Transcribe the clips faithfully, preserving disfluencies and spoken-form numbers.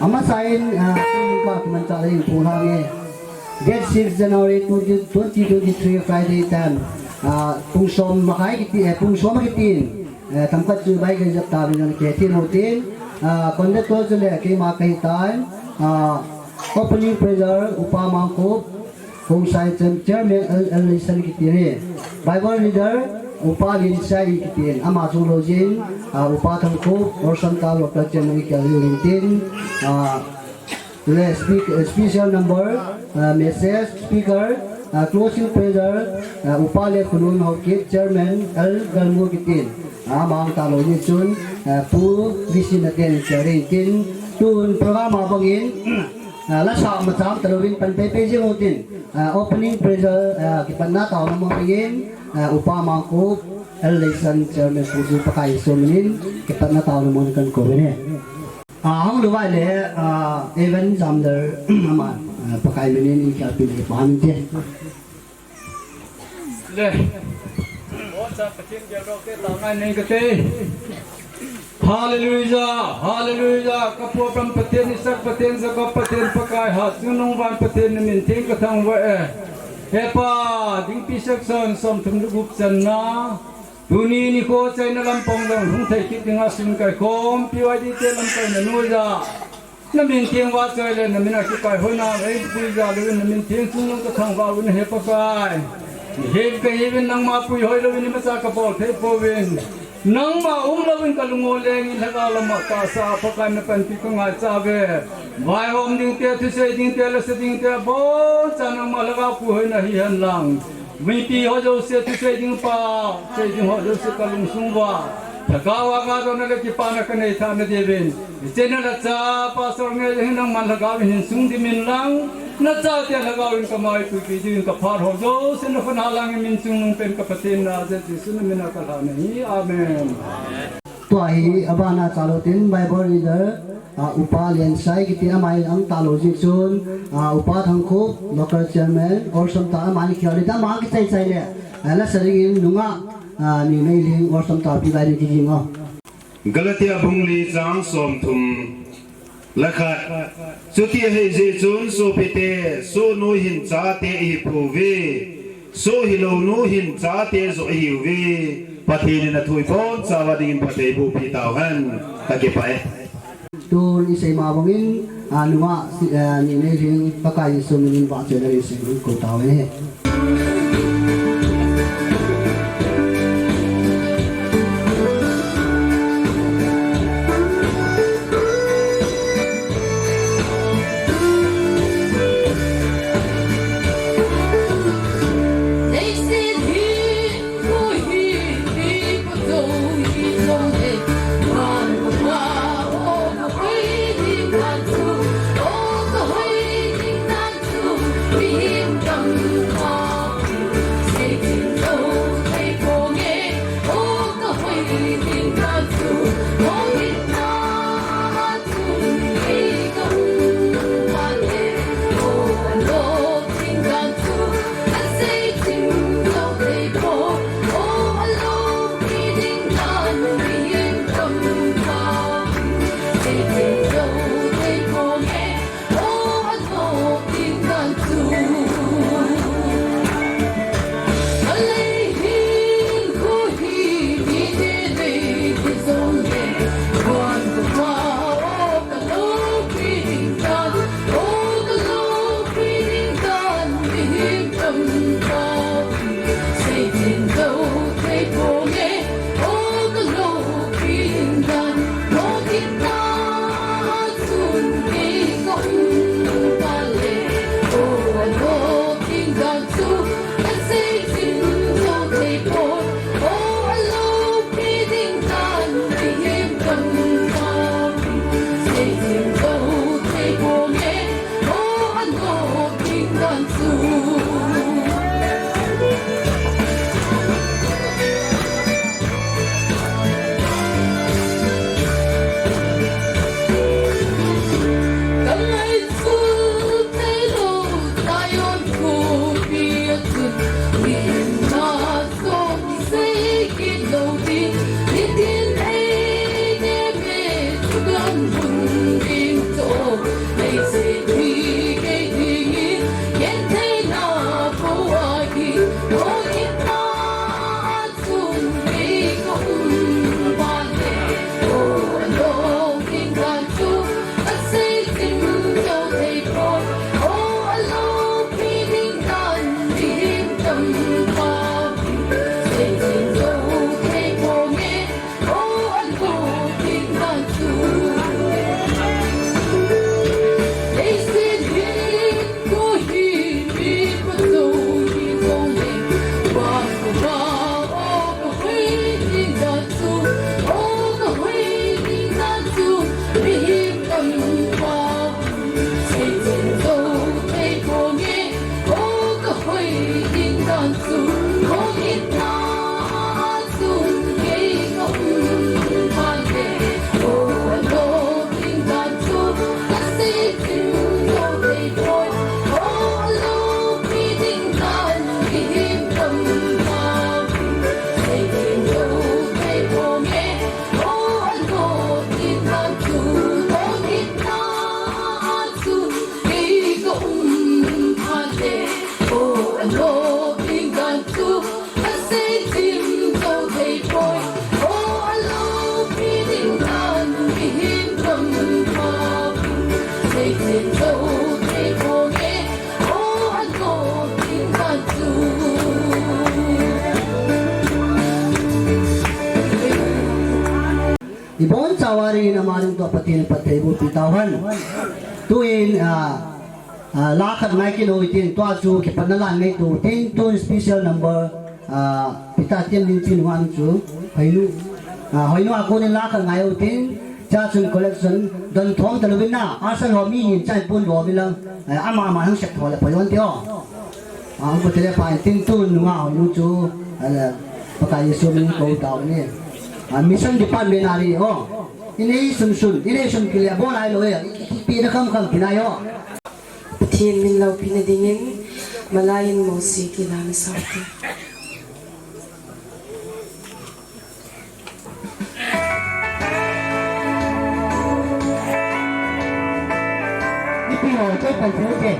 Amasain, ah, tunin ka kimanchah le in pung hang e. Date six January twenty twenty-three, Friday time. Ah, pung som makai kiti, eh, pung som kitin. Eh, tamkhat chu bai ka jap ta bin ke tin ho tin. Ah, conductor chu le keima kahi tan. Ah, opening prayer, Upa Mangkop. Kongsai Chairman L L Leisan kitin. Bible reader, Upa Linsai kitin. Ama chu lou jin, ah, Upa Thangkop, Orson ta local chairman kitin. Ah, le speak-, eh, special number, ah, message, speaker, ah, closing prayer, ah, Upa Lekhunon Haokip, chairman L Galmu kitin. Ah, mang ta lou ni chun, ah, Pu Vision atin, chairman tin. Tun program a bangin, ah, la sa ma cham ta louvin pan pe pe jing utin. Ah, opening prayer, ah, kipatna taona mo bangin, ah, Upa Mangkop, L Leisan chairman pu chu Pakai sumnin, kipatna taona mo kan ko ne. Ah, hung lou vai le, ah, Evan Jamdar, ama, ah, Pakai minin in kya pin le pan te. Le. Boncha Pathen geldoh te tao ngai nei kate. Hallelujah, hallelujah. Ka pu Abraham Pathen, Isaac Pathen, Jacob Pathen, Pakai Hatchungnung van Pathen, na min theng ka thangvah e. He Pa, Dingpi section somthum le gup channa. Tuni nikho chaina lampang jong hung thei kit dinga sun kaikhom, P Y D te lamkai na noiya. Na min theng vahchoi le, na min a kipaihoina, ei puija louvin, na min theng chungnung ka thangvah uvin, he Pakai. Mihem kahiuvin, nangma puihoi louvin, imacha ka bol thei pouvin. Nangma um louvin ka lung u lengin, lhagao lama tahsa a Pakai na panpi ka ngaicha uve. Vaihom ding te, thusei ding te, lasa ding te, boncha nangma lhagao puihoina hihen lang. Mipi ho jouse thusei ding pa, sei ding ho jouse ka lungsung uva. Lhagao a ngaidona le kipana ka nei thana diuvin. Hiche na lhacha, Pastor Ngeiyin nangman lhagao in hin sung dimin lang. Na chate lhagao in ka maipuipi diuvin ka phat ho jouse na khut a lang in min chungnung pen ka Pathen na Jesu na min a ka lhan ahi. Amen. Tua hi abana chalou tin Bible reader, ah, Upa Liansai kiti ama hi ahung talou jeh chun, ah, Upa Thangkop, local chairman, Orson ta ama hi kiau le ta ama kichai chai le, ah, lasa dingin nungah, ah, Nineilhing Orson ta pi lai ding kijing o. Galatia bung li chang somthum le khat. Chuti ahi jeh chun sopite, soh nu hin chate ihi pouve. Soh hilou nu hin chate joh ihiuve. Pathen in athu ibonchauva dingin phatthei bohpi tauhen. Kakipah e. Tun isei ma bangin, a, nungah, si, a, Nineilhing Pakai Jesu minin vahchoina le isei kou tauve. Ibon chawari na maring to Pathen phattheiboh pi tauhen. Tuin, ah, ah, la khat ngai kit u hitin, tua chu kipatna la nei tu tin, tun special number, ah, pita tin ning chin wan chu, hoinu, ah, hoinu a konin la khat ngai u tin, cha chun collection, don thom ta lubin na, asal ho mi hin chai pun lo bilang, eh, ama ama hang sek tho le payon ti o. Ah, ang patele pa tin tun nunga hoinu chu, ala, Pakai Jesu min ko tau ni. Ah, mission department ari o. Inei sun sun, inei sun kile, bol ai lo e, ipi na kham kham kinai o. Pathen min loupina dingin, malai in Mosi kila na saute. Ipi ho, che pan che che.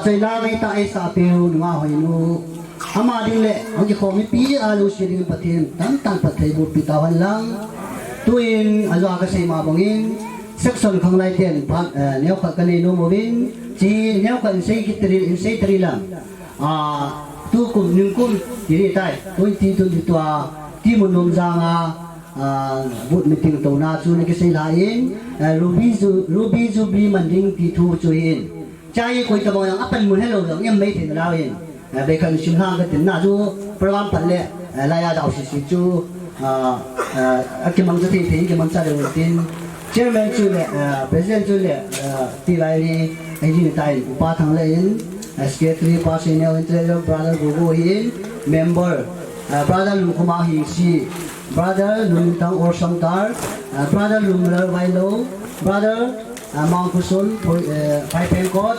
Ila ngai ta ei sa piu nunga hoinu. Ama ding le, ang ki khomi pi a lu si ding Pathen, tan tan Pathen bu pi ta han lang. Tuin, a zua ka sei ma bangin, section khang lai ten, phat, eh, neo khat ka nei nu mo vin, chi neo khat in sei ki tri, in sei tri lang. Ah, tu kum, ning kum, kiri tai, twenty twenty-two a, ti mun nom jang a, ah, vote meeting to na chu na ki sei la in, eh, Ruby Ju-, Ruby Jubilee man ding ti thu chu hin. Chai koi ta bang yang apan mun hello jong em mai thei na lau in. Eh, be khan sim hang ka tin na chu program pan le, eh, la ya dau si si chu, ah, eh, a ki mang chu thei thei ki mang cha le tin. Chairman chu le, eh, president chu le, eh, ti lai ni, eh, jin tai upa thang le in, eh, secretary pa senior in treasurer brother Gogo hin, member, eh, brother Lungkhoma hi si, brother Lungtang or Samtar, eh, brother Lumlar Vailo, brother Ah, Mang Kusun, Poi-, eh, Pai Pengkot,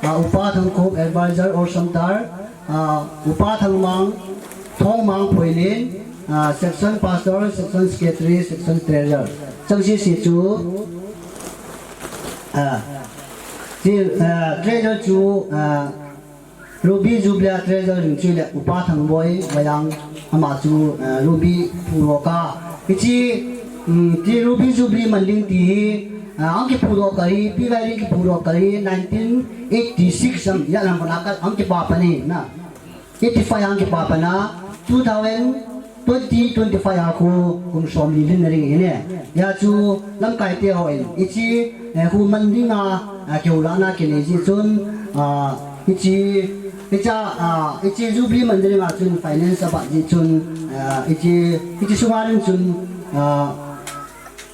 ah, Upa Thangkhup, Advisor or Samtar, ah, Upa Thangmang, Thongmang Poilin, ah, Section Pastor, Section Secretary, Section Treasurer. Chang si si chu, ah, si, ah, Treasurer chu, ah, Ruby Jubilee a treasurer ding chu le Upa Thangboi Vayang ama chu, eh, Ruby phudoh ka. Hichi, um, ti Ruby Jubilee man ding ti hi, eh, ang kiphudoh ka hi, P Y ding kiphudoh ka hi nineteen eighty-six am, ya lam kona ka ang kipa pa ni na. Eighty-five ang kipa pa na, two thousand twenty twenty-five a khu kum som li lhin na ring hi ne. Ya chu lamkai te ho in, hichi, eh, khu man ding a, ah, keu la na kinei ji chun, ah, hichi, hicha, ah, hichi Jubilee man ding a chun finance a bat ji chun, ah, hichi, hichi sunga ding chun, ah,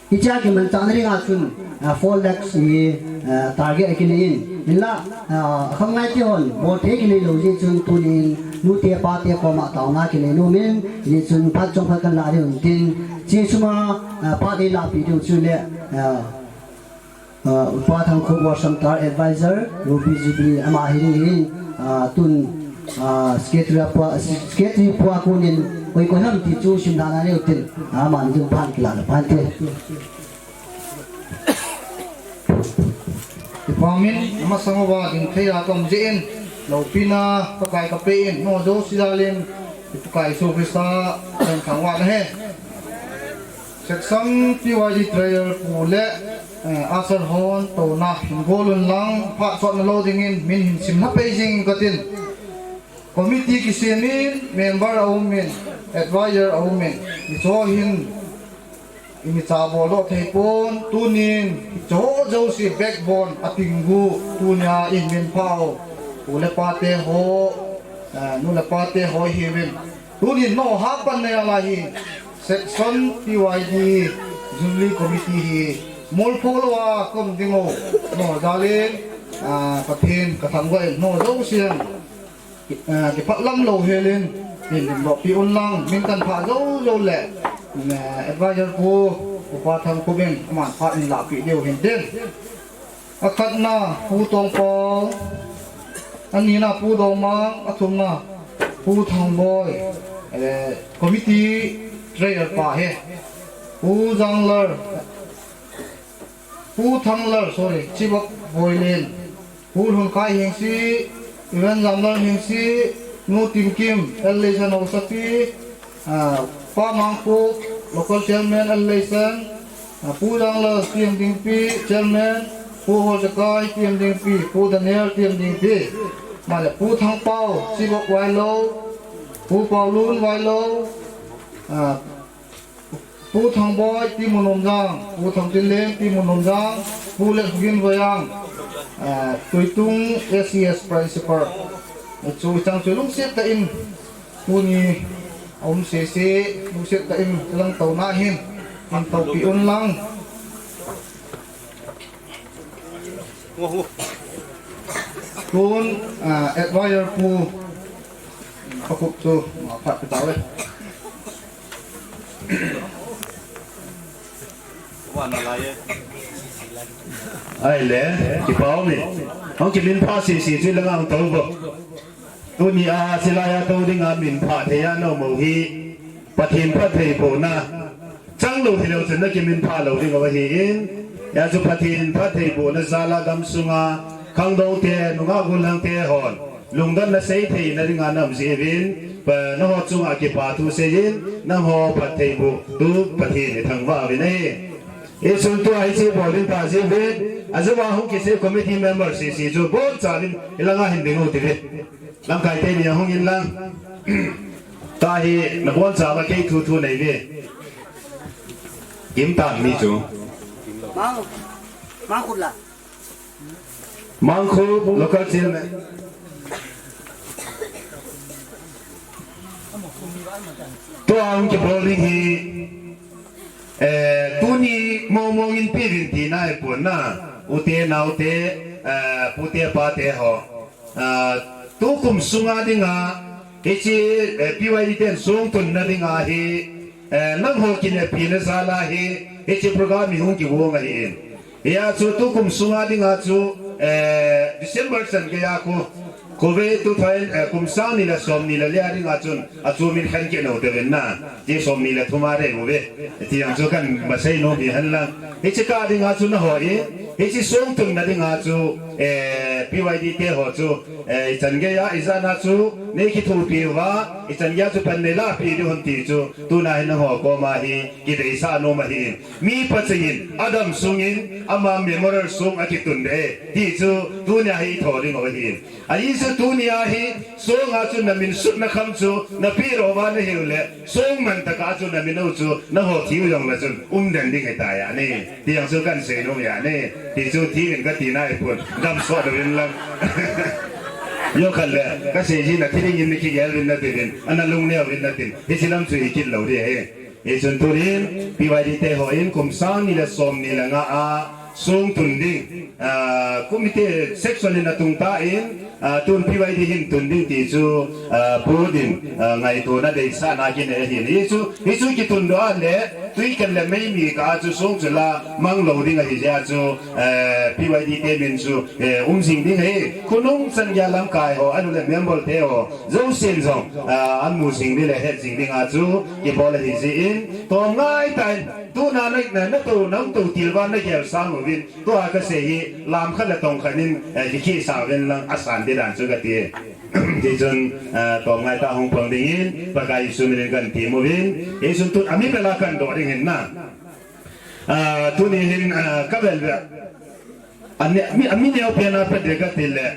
hicha kiman chang ding a chun, ah, four lakhs hi, ah, target a kinei in. Hinla, ah, khang ngai ti hon, bol thei kinei lou ji chun tunin, nu te pa te koma tauna kinei nom in, ji chun phat chom phat kan la ding un tin, chi suma, ah, pa te la pi ding chu le, ah, ah, Upa Thangkhup Worsham Tar Advisor, Ruby Jubilee ama hi ding hin, ah, tun, ah, secretary pa, secretary pa kunin, koi koi ham ti chu sim na na le utin, ah, man ding phan kila la phan te. Kipa min, amasang uva ding thei a kom jin, loupina, Pakai ka pe in, no jo si jalin, Pakai Jesu Christa, kan kang wa na he. Section P Y D Treasurer pu le, eh, Asar hon, to na, hin golun lang, phat sot na lo ding in, min hin sim na pe jing ka tin. Committee kisem in, member a um in, advisor a um in, i cho hin, I mi cha bol doh thei pon, tunin, i cho jouse backbone a ping gu, tunia i min pha u, u le pa te ho, eh, nu le pa te ho hi vin. Tunin no ha pan ne ala hi, section P Y D, Jubilee Committee hi, mol pho lo a kom ding u, no jalin, ah, Pathen ka thangvah in, no jouse. Ki, eh, kipah lam lo helin, min lim doh pi un lang, min kan pha jo jo le, eh, advisor pu, Upa Thangkhup in, aman pha in la pi diu hin tin. A khatna, Pu Tongpau, a nina, Pu Domang, a thumna, Pu Thangboi, eh, committee treasurer pa hi, Pu Janglar, Pu Thanglar, sorry, Chibok Boilen, Pu Lhunkhai Hengsi, Ivan Jamlal Hengsi, Nu Timkim, L Leisen Osapi, ah, Pa Mangkuk, Local Chairman L Leisen, ah, Pu Janglar T M Dingpi, Chairman, Pu Holjakai T M Dingpi, Pu Daniel T M Dingpi, male Pu Thangpau, Chibok Wailou, Pu Paulun Wailou, ah, Pu Thangboi, Timunomjang, Pu Thangtinleng, Timunomjang, Pu Letgin Voyang, ah, Tuitung S E S Principal. Chu chang chu lungset tah in, tuni a um sese, lungset tah in, lang to na hin, in to pi un lang. Tun, ah, advisor pu pakhup chu, ah, phat ka tau le. Ai le, kipau mi. Hong kimin pha sisi chu lang ang tau bo. Tuni a silai a to ding a min pha thei a no mo hi. Pathen phattheibohna. Chang lou hilou chun na kimin pha lou ding ahi in. Hijeh chun Pathen phattheibohna jal a gamsunga Khangdong te, nungah gollhang te hon lungdonna sei theina dinga nam jeh uvin, pa, nangho chunga kipa thu seiyin, nangho phattheiboh tu Pathen ithangvah uvin ahi. Hichun tua hiche bol ding tah jeh uvin, ajeh uva hung kisei committee member sese chu boncha uvin, ilanga hin ding u tive. Lamkai teni ahung in lang. Tahi naboncha uva kei thu thu nei uve. Kim tan mi chu. Mang, mang khut la. Mangkhu local chairman. Tua hung kibol ding hi, eh, tuni mong mong in pe uvin tina ahipon na. Ute naote, eh, pute pate ho. Ah, tukum sunga dinga, hiche, eh, P Y D ten song tunna dinga hi, eh, nangho kinepina jal a hi, hiche program hi hung kigong ahin. Hia chu tukum sunga dinga chu, eh, December chan geiya khu, khovei tu thai, eh, kum sang ni le som ni le li a dinga chun, achom in khen kit lou uvin na, ti som ni le thum a rei uve. Ti jong chu kan masei nom hi hen lang. Hiche kah dinga chu nangho in, hiche song tunna dinga chu, eh, P Y D te ho chu, eh, ichan geiya, ijat na chu, nei kithopi uva, ichan geiya chu pan nei lapi diu hen ti chu, tuna hin nangho koma hi, kideisah nom ahin. Mi pachai in, adam sungin, ama memorial song akitun de, ti chu, tunia hi tho ding u ahin. Ahi chu tunia hi, song a chu namin sutna kham chu, nape lou uva nahiu le, song man tah a chu namin u chu, nangho thiu jong le chun, um den ding ahitai ahi. Ti jong chu kan sei nom ahi. Ti chu thiuvin kati naipon, damsot uvin lang. Jokhat le, kasei ji na thi dingin nakigel uvin nati uvin, ana lungneo uvin natin, hiche lam chu hi kit lou ding ahi. Hichun tunin, P Y D te hon kum sang ni le som ni le nga a song tun ding, ah, committee section in atung tan, ah, tun P Y D hin tun ding ti chu, ah, Pu Din, ah, ngaitona deisahna kinei ahin. Hichu, hichu kitun doh a le, tui ken le mei mi kah a chu song chu la mang lou ding ahi jeh a chu, eh, P Y D te min chu, eh, um jing ding ahi. Khonung chan geiya lamkai ho, ahilou le member te ho, jousen jong, ah, amu jing ding le het jing ding a chu, kibol ahi jeh in, tom ngai tah in, tuna na, na, nato, nangto til uva nagel sang uvin, tua kasei hi, lam khat le tong khat in, eh, kikisah uvin lang asan ding dan chu kati. Tichun, eh, tom ngai tah a hung pang dingin, Pakai Jesu min in kan thum uvin, hichun tun ami bela kan doh ding ahin na. Ah, tuni hin, ah, ka bel bel. Ani, mi, ami neo pen a pe ding kati le.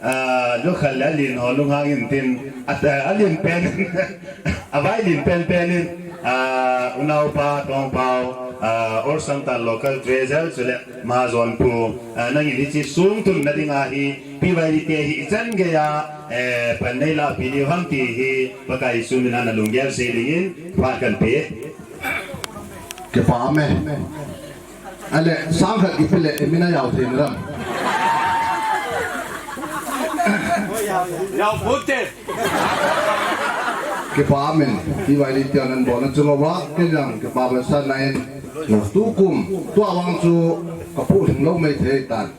Ah, lukhat le alen ho lunghang intin, at, ah, alen pen, avai alen pen pen in, ah, unaopa Tongpao, ah, Olsam Tal Local Treasurer, chule Mahajon Pu, ah, nangin hiche song tunna dinga hi, P Y D te hi ichan geiya, eh, pan nei lapi diu ham ti hi, Pakai Jesu min a nalunggel sei dingin, phat kan pe. Kipa ume. Ale, sang khat kipe le, emina jao thei ram. Jao pute. Kipa umin, P Y D te nan bolna chunga va, kei jong kipa ban sa na in. Tukum, tua vang chu, ka pu hing lou mai thei tan.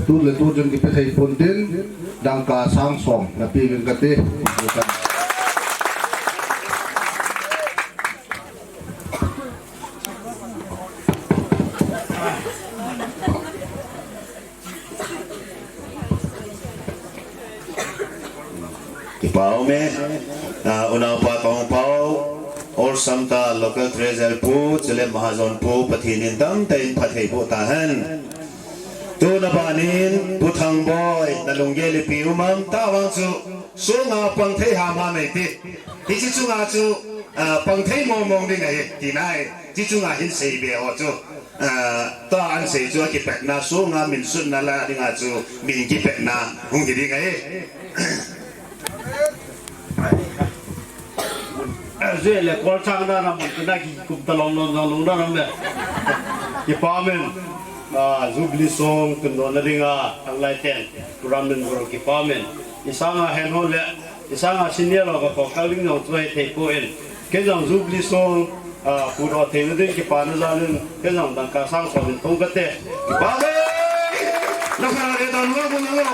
Tu le tu chun kipe thei pon tin, dangka sang som, nape uvin kati. Kipa ume, ah, unaopa Tongpao, Olsam Tal Local Treasurer Pu, chule Mahajon Pu, Pathen in tamtah in phatthei boh tahen. Tuna banin, Pu Thangboi, nalunggel ipi um am, tavang chu, sunga pang thei ham ham eiti. Hiche chunga chu, ah, pang thei mong mong ding ahi, ti nai. Hiche chunga hin seibe ho chu, ah, ta an sei chu akipatna, sunga min sutna la dinga chu, min kipatna, hung hi ding ahi. Jeh le kol chang na na mun na ki kum ta long long long long na na me. Kipa umin, ah, Jubilee song tun dohna dinga, tanglai ten, Pu Ramminboro kipa umin. Isanga hen ho le, isanga senior lo ka ko kal ding jong chu hithei poi. Kei jong Jubilee song, ah, pu doh theina ding kipana jal in, kei jong dangka sang som in tong kate. Kipa ume! Lakha re ta lo mo lo.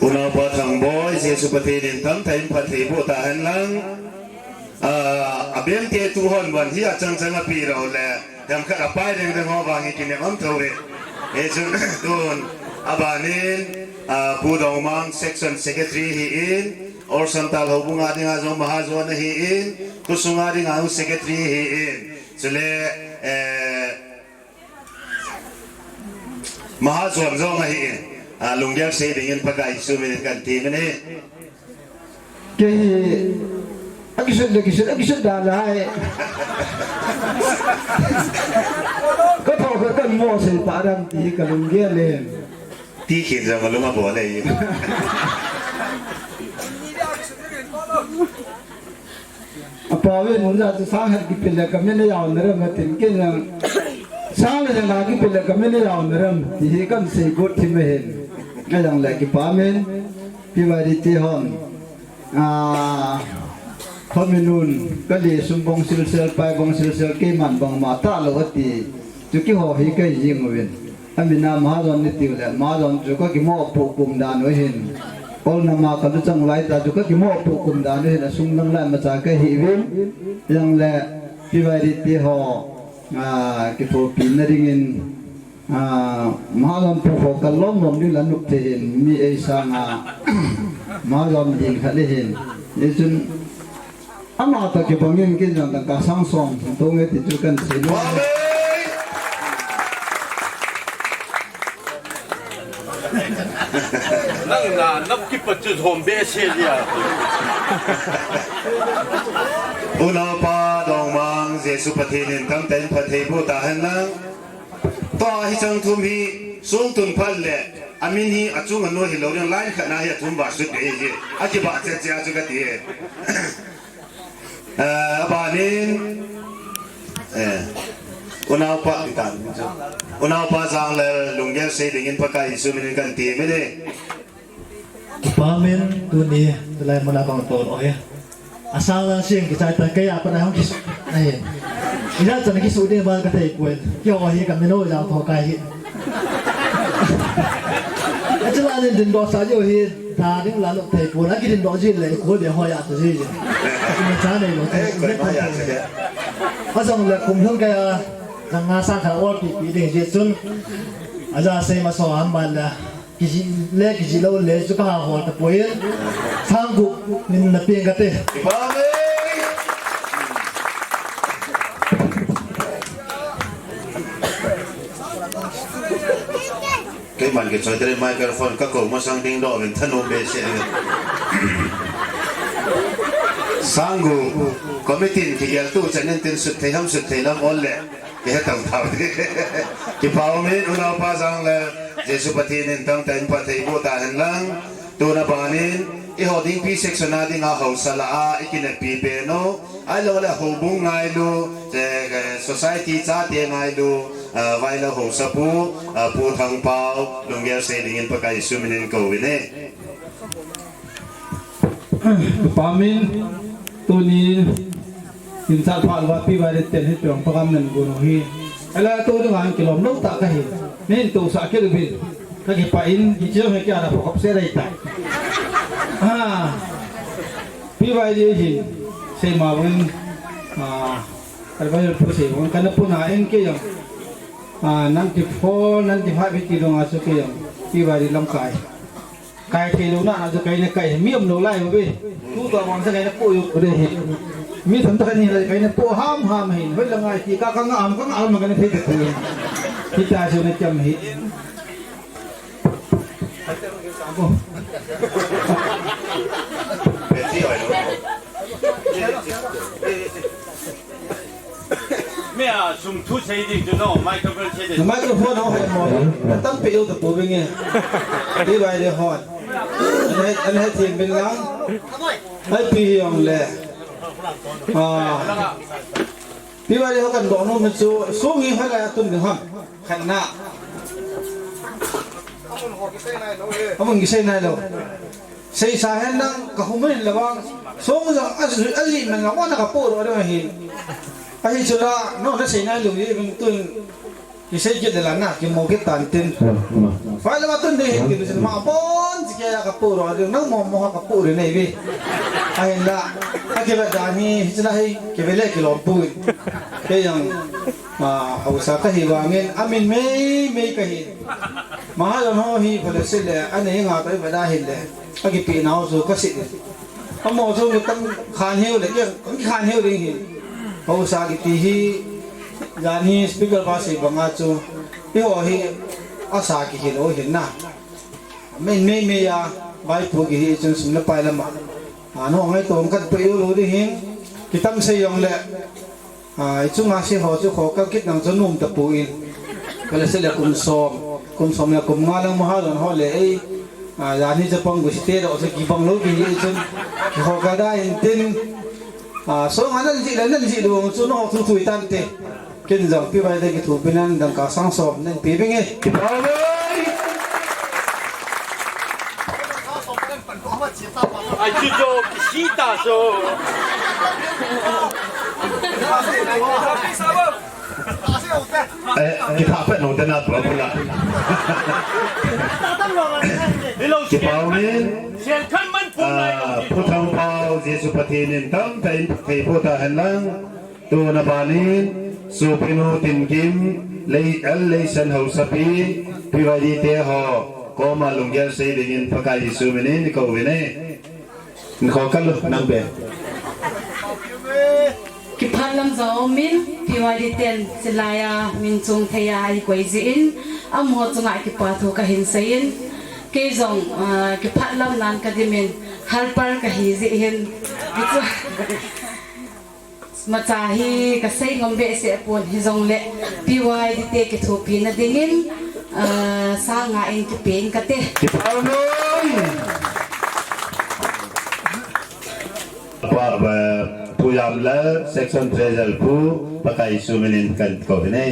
Unaupa Thangboi, Jesu Pathen in tamtah in phatthei boh tahen lang. Ah, abemte tu hon van hi achang chang a pi rau le, themkhat apai reng reng ho vang hi kinem am thou ve. Hichun tun, abanin, ah, Pu Dongmang Section Secretary hi in, Olsam Tal Houbung a dinga jong Mahajon ahi in, Khosung a dinga jong Secretary hi in. Chule, eh, Mahajon jong ahi in, ah, lunggel sei dingin Pakai Jesu min in kan ti mene. Kei hi, akisut le kisut, akisut da lai. Ka tho ka kan mo sei pa dam ti ka lunggel le. Ti khin jong ka lung abol le. Apauvin, ja chu sang het kipe le ka min a jao na ram atin, kei jong sang le jang a kipe le ka min a jao na ram, ti hi kan sei got thim ahin. Ajang le kipah in, Pi Vairiti hon. Ah, khominun, ka le sum bong silsel, pai bong silsel, keiman bang ma ta lou ati. Chu kiho hi ka jing uvin. Amin a Mahajon ni tiu le, Mahajon chu ka kimoh puh kum dan u ahin. Ol nama ka luchang lai ta chu ka kimoh puh kum dan u ahin, asung dang lai macha ka hi uvin. Jang le, Pi Vairiti ho, ah, kithopi na dingin, ah, Mahajon pu ho ka lom lom ding la nup thei hin, mi ei sanga, Mahajon ding khat le hin. Hichun, Ama toh kibangin kei jong tangka sang som hung tou nge ti chu kan sei nom. Nang na, na kipat chu hom behseh dia. Unaupa Dongmang, Jesu Pathen in tamtah in phatthei boh tahen lang. Tua hi chang thum hi, sung tun phat le, amin hi achung anoi hilou ding, line khat na hi athum ba sut be hi, akibah chet chet a chu kati e. Eh, abanin, eh, unaupa, kitan, unaupa Janglal lunggel sei dingin Pakai Jesu min in kan ti mene. Kipah in tuni, tulai muna bang tol oi. Asang lang sing kichai ta kei a pat a hung kisu. Ai. Ijat chan kisu ding bang ka thei poi. Kei ho hi ka min o jang tho kai hi. Achula nin dindoh sa jo hi da ding la lou thei poi. Aki dindoh ji le ko de ho ya to ji ji. Ni cha nei lou thei. Eh, koi ma ya se. Ajong le kum lhung kei a, jang nga sang khat ol pi pi ding ji chun. Aja sei ma so am ban la. Kijih le kijih lou le chu ka ha hol tapoi. Sang gup min na peng kate. Amen. Keiman kichoi tere microphone ka kou masang ding doh min thanom behseh. Sang gup committee in kigel tu chan in tin sut thei ham sut thei lam ol le. Kihe tau tau. Kipah in unaupa Janglal, Jesu Pathen in tamtah in phatthei boh tahen lang. Tuna banin, eiho ding P section a dinga haosa lah a, i kinepi pen u. Ahilou le houbung ngailu, eh, eh, society chate ngailu, ah, vailou haosapu, ah, Pu Thangpao, lunggel sei dingin Pakai Jesu min in kou vin e. Kipah in, tuni, Kin sat pha lou a Pi Vairiti ten hi tuang pa kam nan gun u hi. Ala tu tu ngan kilom lou ta ka hi. Nin tu sa kil bin. Ka kipah in, kichom he kia na pha khop se dai ta. Ah. Pi Vairiti hi. Sei ma win. Ah. Ka Vairiti pu sei win. Ka na pu na en ke yong. Ah, ninety-four, ninety-five hi ti dong a su ke yong. Pi Vairiti lam kai. Kai thei lou na, na chu kai na kai, mi um lou lai ve. Tu tua bang sa kai na po yo ko de he. Mi tham ta ni la kai na po ham ham he. Hoi la ngai ti ka ka nga am ka nga am ka na thei de ko. Ti ta chu na cham he. Me a sum thu sei ding chu no, microphone sei ding. Microphone ho hai mo. Tam pe u ta pu bing e. Pi Vairiti hon. An hai, an hai thim bin lang. Hai pi hi ong le. Ah. Pi Vairiti ho kan dong no me chu sung hi hai la tun ni ham. Khan na. Amun kisei nai lo. Seisa hen lang ka hum hen la bang. Song jang a ji, a ji man la wan ka po ro de hi. Ahi chula, no na sei nai lo ye bing tun. Isei kit le la na, kimu kit tan tin. Vai le ma tun de hin kin sin ma bon si ke ya ka pu ro de, nang mo mo ka pu ri nei vi. Ahin la, a ke ba da ni, si la hei, ke ve le ki lom pu. Ke yang, a, hausa ka hi vangin, a min mei mei ka hi. Ma ha lon ho hi, pha le si le, a nei nga ta i ba da hin le. A ki pi nau su ka si de. Amaho chu mi tam khan hiu le, kei khan hiu ding hi. Hausa kiti hi, jan hi speaker pa sei banga chu, eiho hi asa kihi lou hin na. Min mei mei a, vaipo kihi chun sum le pai lama. A, nangho ngaito khat pe u lou ding hin, kitam sei jong le. A, i chunga si ho chu kho kal kit nang chu nom ta poi. Pha le si le kum som, kum som le kum nga lang ma ha lon ho le ei. A, jan hi chapang gu si te lo chu kibang lou kihi chun. Kho ka da in tin. A, so nga nan ji le nan ji lou chu nangho thu thu i tan te. Ken jong Pi Vaidite kithopi nan dangka sang som nan pe bing e. Kipau ve. Ai, chu jo, kisita so. Eh, kipah pet nung tena tua pula. Hello, kipau min. Sian kan man pula. Ah, Pu Thangpau, Jesu Pathen in tamtah in phatthei boh tahen lang. Tuna banin, Sopinu Tinkim, Lei, L. Leisen Hausapi, Pi Vaidite ho, koma lunggel sei dingin Pakai Jesu minin kou vin e. Ni kho kalu nang be. Kipah lam jong umin, Pi Vaiditen silaiya min chung theiya i koi jin, amaho chunga kipathu kahin seiyin, kei jong, ah, kipah lam nan kadimin, helper kahi jin, Imacha hi kasei ngam behseh pon hijongle, Pi Vaidite kithopina dingin, ah, sang nga in kipen kate. Kipah nom. Pa, pa, Pu Jamlal, Section Treasurer Pu, Pakai Jesu minin kan kou vin e.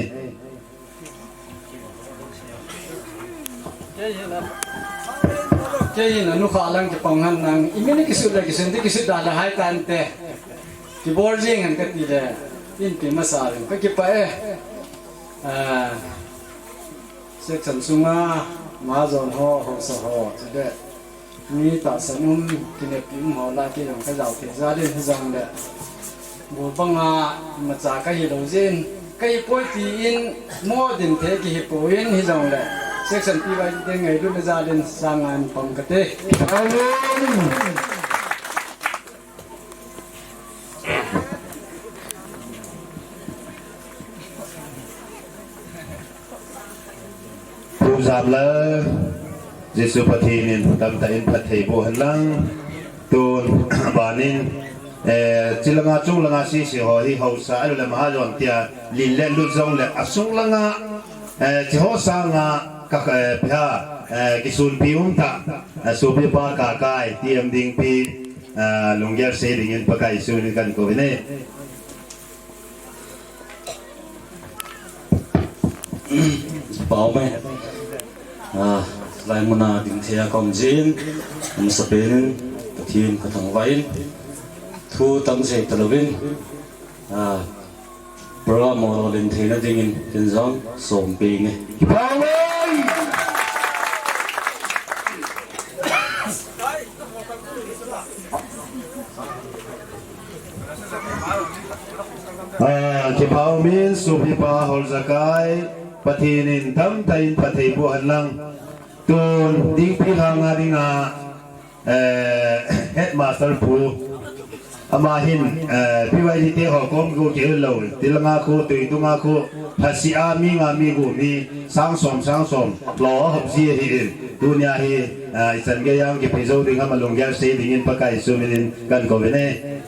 Kei hin anukha lang kipang hen lang, imin kisut le kisut, ti kisut da le hai tante. Kibol jing hen kati le, inpi masa le, kakipah e. Ah, section sunga, majon ho, hausa ho, chule. Mi tahsan um, kineppi um ho lah kei jong kajao thei jal in hijongle. Bol banga imacha kahi lou jin, kahi poi tin mo din thei kihi poi in hijongle. Section Pi Vaidite ngailutna jal in sang nga in pang kate. Amen. Pu Jamlal, Jesu Pathen in tamtah in phatthei boh hen lang, tun banin, eh, chilanga chunglanga sisi ho hi hausa alu le maha jong tia lin le lut jongle asung langa, eh, chiho sanga ka, eh, pha, eh, kisunpi um ta, eh, sopipa Kakai, T M Dingpi, ah, lunggel sei dingin Pakai Jesu minin kan kou vin e. Pau mai. Ah, lai muna ding thei a kaum jin. Amasapen in, Pathen kathangvah in. Thu tam sei talouvin. Ah, program ho lolhin theina dingin, ken jong, som peng e. Pau mai. Ah, kipah umin, sopipa Holzakai, Pathen in tamtah in phatthei boh hen lang. Tun, dingpi langa dinga, eh, headmaster pu. Ama hin, eh, Pi Vaidite ho kom gu kihil lou. Tilanga khu, tuitunga khu, phasi a mi nga mi gu mi, sang som, sang som, lo hop ji ahi in. Tunia hi, eh, ichan gei a kipe jou ding ham alunggel sei dingin Pakai Jesu minin kan kou vin e.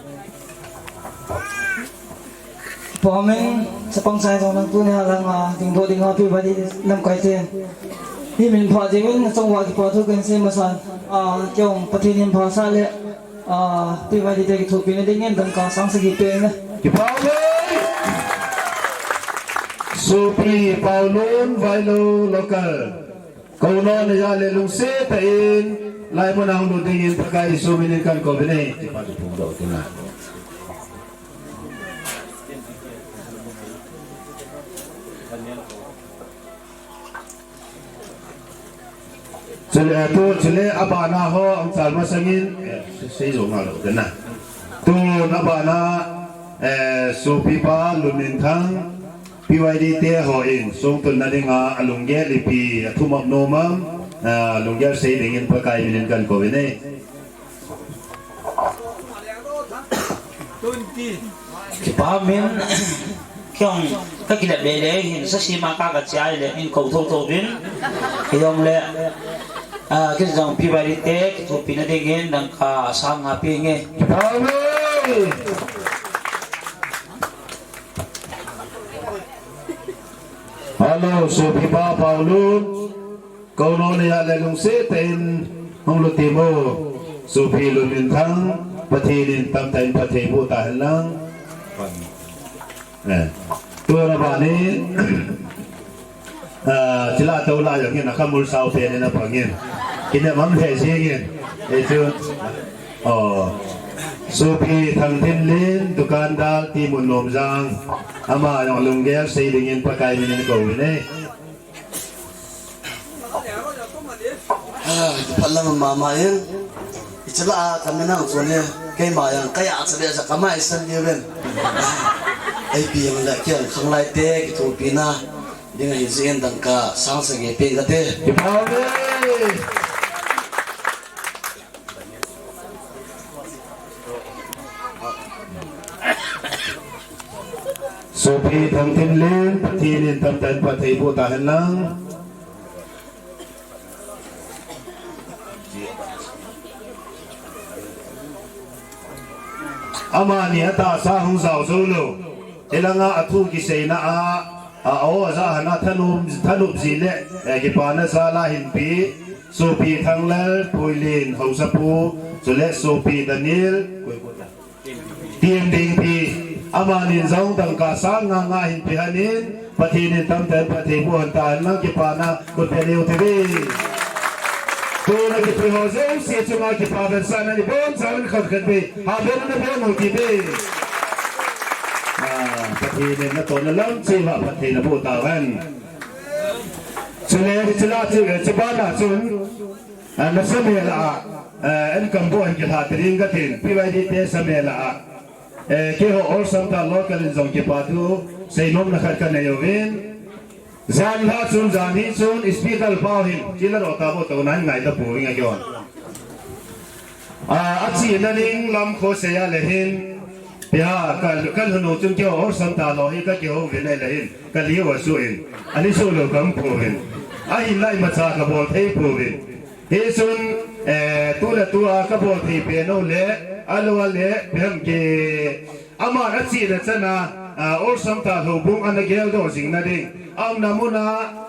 Pau min, chapang chai jong nang tunia langa, ding doh dinga Pi Vaidite lamkai te. Hi min pha jingin, nachung uva kipathu kahin sei masan, ah, kei jong Pathen in pha sah le, ah, Pi Vaidite kithopina dingin dangka sang sagi peng e. Kipah e. Sopi Paulun Vailou local. Kou nom na jal le lungset tah in, lai muna hung lut dingin Pakai Jesu minin kan kou vin e. Kipah e, phung doh tina. Chule, tu, chule, abana ho, ang chalma sangin, eh, sei, sei jo nga lo, dena. Tu, abana, eh, sopipa, Lunminthang, P Y D te hon, songtun nadinga, alunggel ipi, athum ap nom am, eh, lunggel sei dingin Pakai minin kakou vin e. Kipa min, kei jong kakile be le hin, sasima ka kachai le, in kou thotho vin, kei jong le, ah, kei jong P Y D te, kithopi nadingin, dangka sang nga pe nge. Kipa min. Hello, sopipa Paulun. Kou nom le a le lungset tah in hung lut temo. Sopi Lunminthang, Pathen in tamtah in phatthei boh tahen lang. Eh. Tua bana, ah, chila tola jong hin akamul sao pen in apang in. Kinem am le jing in. Eh, chu. Oh. Sopi Thangthinlen, dukan dal, Timun Nomjang. Ama jong lunggel sei dingin Pakai minin kou vin e. Ah, phalam mama in. Ichila a kamin ang chun he. Keima jong kaya sa dia sa kamai san dia ben. Ai pi jong la kiang khanglai te kithopina. Ding ahi jin dangka sang sagi pe kate. Kipa ve. Sopi Thangthinlen, Pathen in tamtah in phatthei boh tahen lang. Amani atahsa hung jao jou lou. Hilanga athu kiseina a, a o aja hana thanop, thanop ji le, eh, kipana jal a hinpi. Sopi Thanglal, Puilin, Haosapu, chule Sopi Daniel, Tiam ding pi, amani jong dangka sang nga nga hinpi hanin, Pathen in tamtah in phatthei boh tahen lang kipana, kut pe leu te ve. Tuna kipe ho jouse chunga kipa vetsahna ni bon sa ni khat khat ve, ha ve na ve mo ti ve. Ah, Pathen in natohna lam cheh uva phatthei naboh tahen. Chule, chule, chule, chubana chun. Ah, na samel a, eh, en kambo en kilha tering katin, P Y D te samel a, eh, keiho Awlsam Tal local in jong kipa thu, seinom na khat kanei uvin. Jan lha chun, jan hi chun, speaker pa hin, chila ro ta bo to nan ngai ta pu inga keiho. Ah, achena ding lam kho seia le hin, pia, ka, ka lhunu chun keiho Awlsam Tal ho hi kakihou vin le hin, kali uva su in, ali su lou kaum pouvin. Ahinla imacha kabol thei pouvin. Hichun, eh, tu le tua kabol thei pen u le, alou le, pem ke, aman achena chana, ah, Awlsam Tal houbung ana geldoh jing nading. Aumna muna,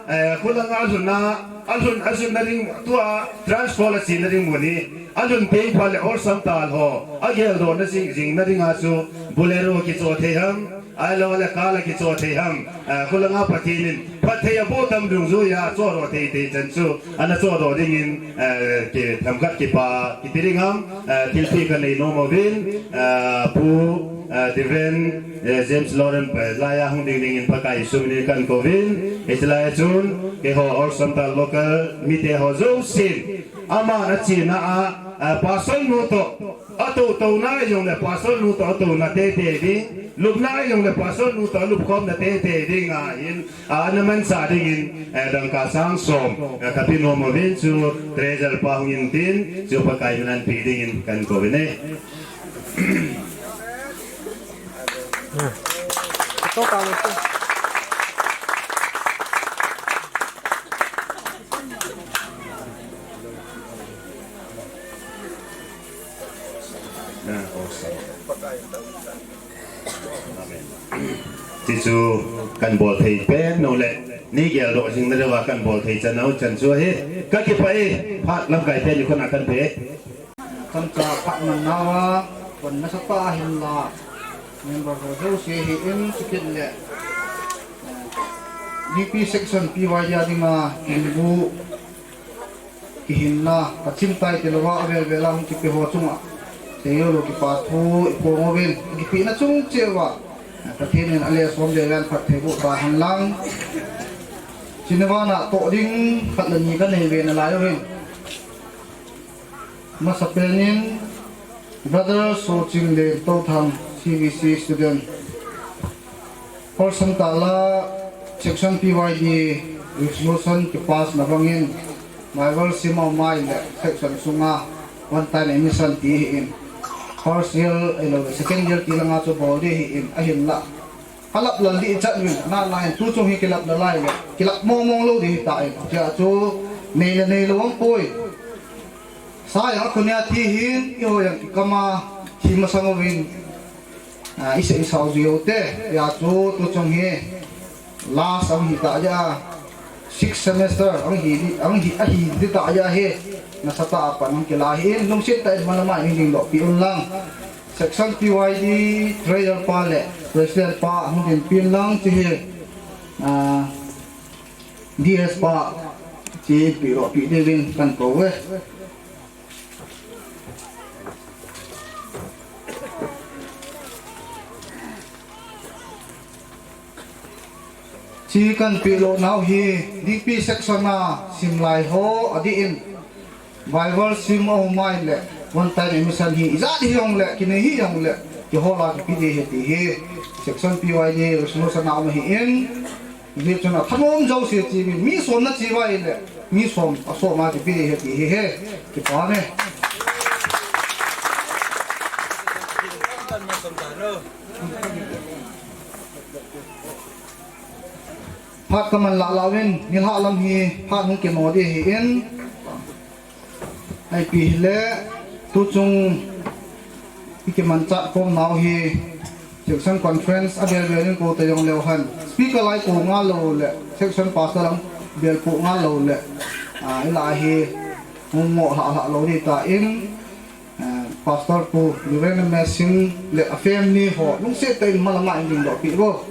eh, khulanga alhunna, alhun, alhunna ding, tua transfer achena ding mun hi. Alhun teng phat le Awlsam Tal ho, ageldoh na jing, jing nadinga chu, Bolero kicho thei ham, Ahilou le car a kicho thei ham, ah, khulanga Pathen in, phatthei aboh tam dungjuiya, chohdoh thei thei chan chu, ana chohdoh dingin, ah, ki, themkhat kipa, kiti ding ham, ah, thilpeh kanei nom uvin, ah, Pu, ah, Reverend, eh, James Lorem, eh, laiya hung ding dingin Pakai sumil in kakou vin, hiche laiya chun, keiho Awlsam Tal local, mite ho jousen, aman achena a, ah, pastor nu toh, Atou tou na jong le pastor nu toh atou na tei tei ding, lup na jong le pastor nu toh lup khom na tei tei ding ahin, a, ana manchah dingin, eh, dangka sang som, eh, kape nom uvin chu, treasurer pa hung in tin, chu Pakai min a pe dingin kakou vin e. Ti chu kahin bol thei pen u le, nei geldoh jing nadiuva kahin bol thei chan u chan chu ahi, kakipah e, phat lamkai pen ni khun a kahin pe. Chomcha phat man nauva, kon nasatah a hin la, member ho jouse hi in chukit le, eh, V P section P Y D a dinga, kingbu, kihinna, kachim tai tilouva, avel vel a hung kipe ho chunga, seilou lou kipa thu, iphong uvin, kipehna chung cheh uva, Pathen in ale som le lan phatthei boh tahen lang. Chuni vana toh ding khat le ni kanei ve nalai uvin. Masapen in Brother Soching le Touthang, C V C student. Horsam tala section P Y D resolution kipass na bangin, Bible sim a um ahile section sunga one time admission ti hi in, first year ahilou le second year ti langa chu bol di hi in, ahinla alap lal di chat uvin, na na in tuchung hi kilap lal ahile kilap mong mong lou di hi ta in, tia chu nei le nei lou ang poi. Sa jang a khunia thi hin, eiho jang kikama thi masang uvin, ah, isei isao jiu te, tia chu tuchung hi last ang hi ta ja, sixth semester ang hi, ang hi, ahi di ta ja hi, nasatah a pan ang kila hin, lungset tah in malama in dingdoh pi un lang. Section P Y D treasurer pa le president pa hung ding pi un lang chi hi, ah, D S pa chi pi ro pi ding kan ko ve. Chi kan pi lo nau hi, D P section a sim lai ho a di in, Bible sim a um ahile, one time admission hi, ijat hi jong le, kinei hi jong le, kihol a kipe di hi ti hi, section P Y D resolution a um hi in, Hijeh chun athanom jouse chi uvin, mi som na chi uva ahile, mi som, asom a kipe di hi ti hi he, kipa ne. Phat kaman lah lah uvin, nilhah lam hi, phat hung kino di hi in, Ipi hile, tuchung i kimanchah khom nau hi, section conference a bel bel in ko ta jong leu hen. Speaker lai ko ngal lou le, section pastor lang bel ko ngal lou le, ah, i la hi, hung mo hlah hlah lou di ta in, ah, Pastor Pu Reverend Messing le a family ho, lungset tah in malama in dingdoh pi vo.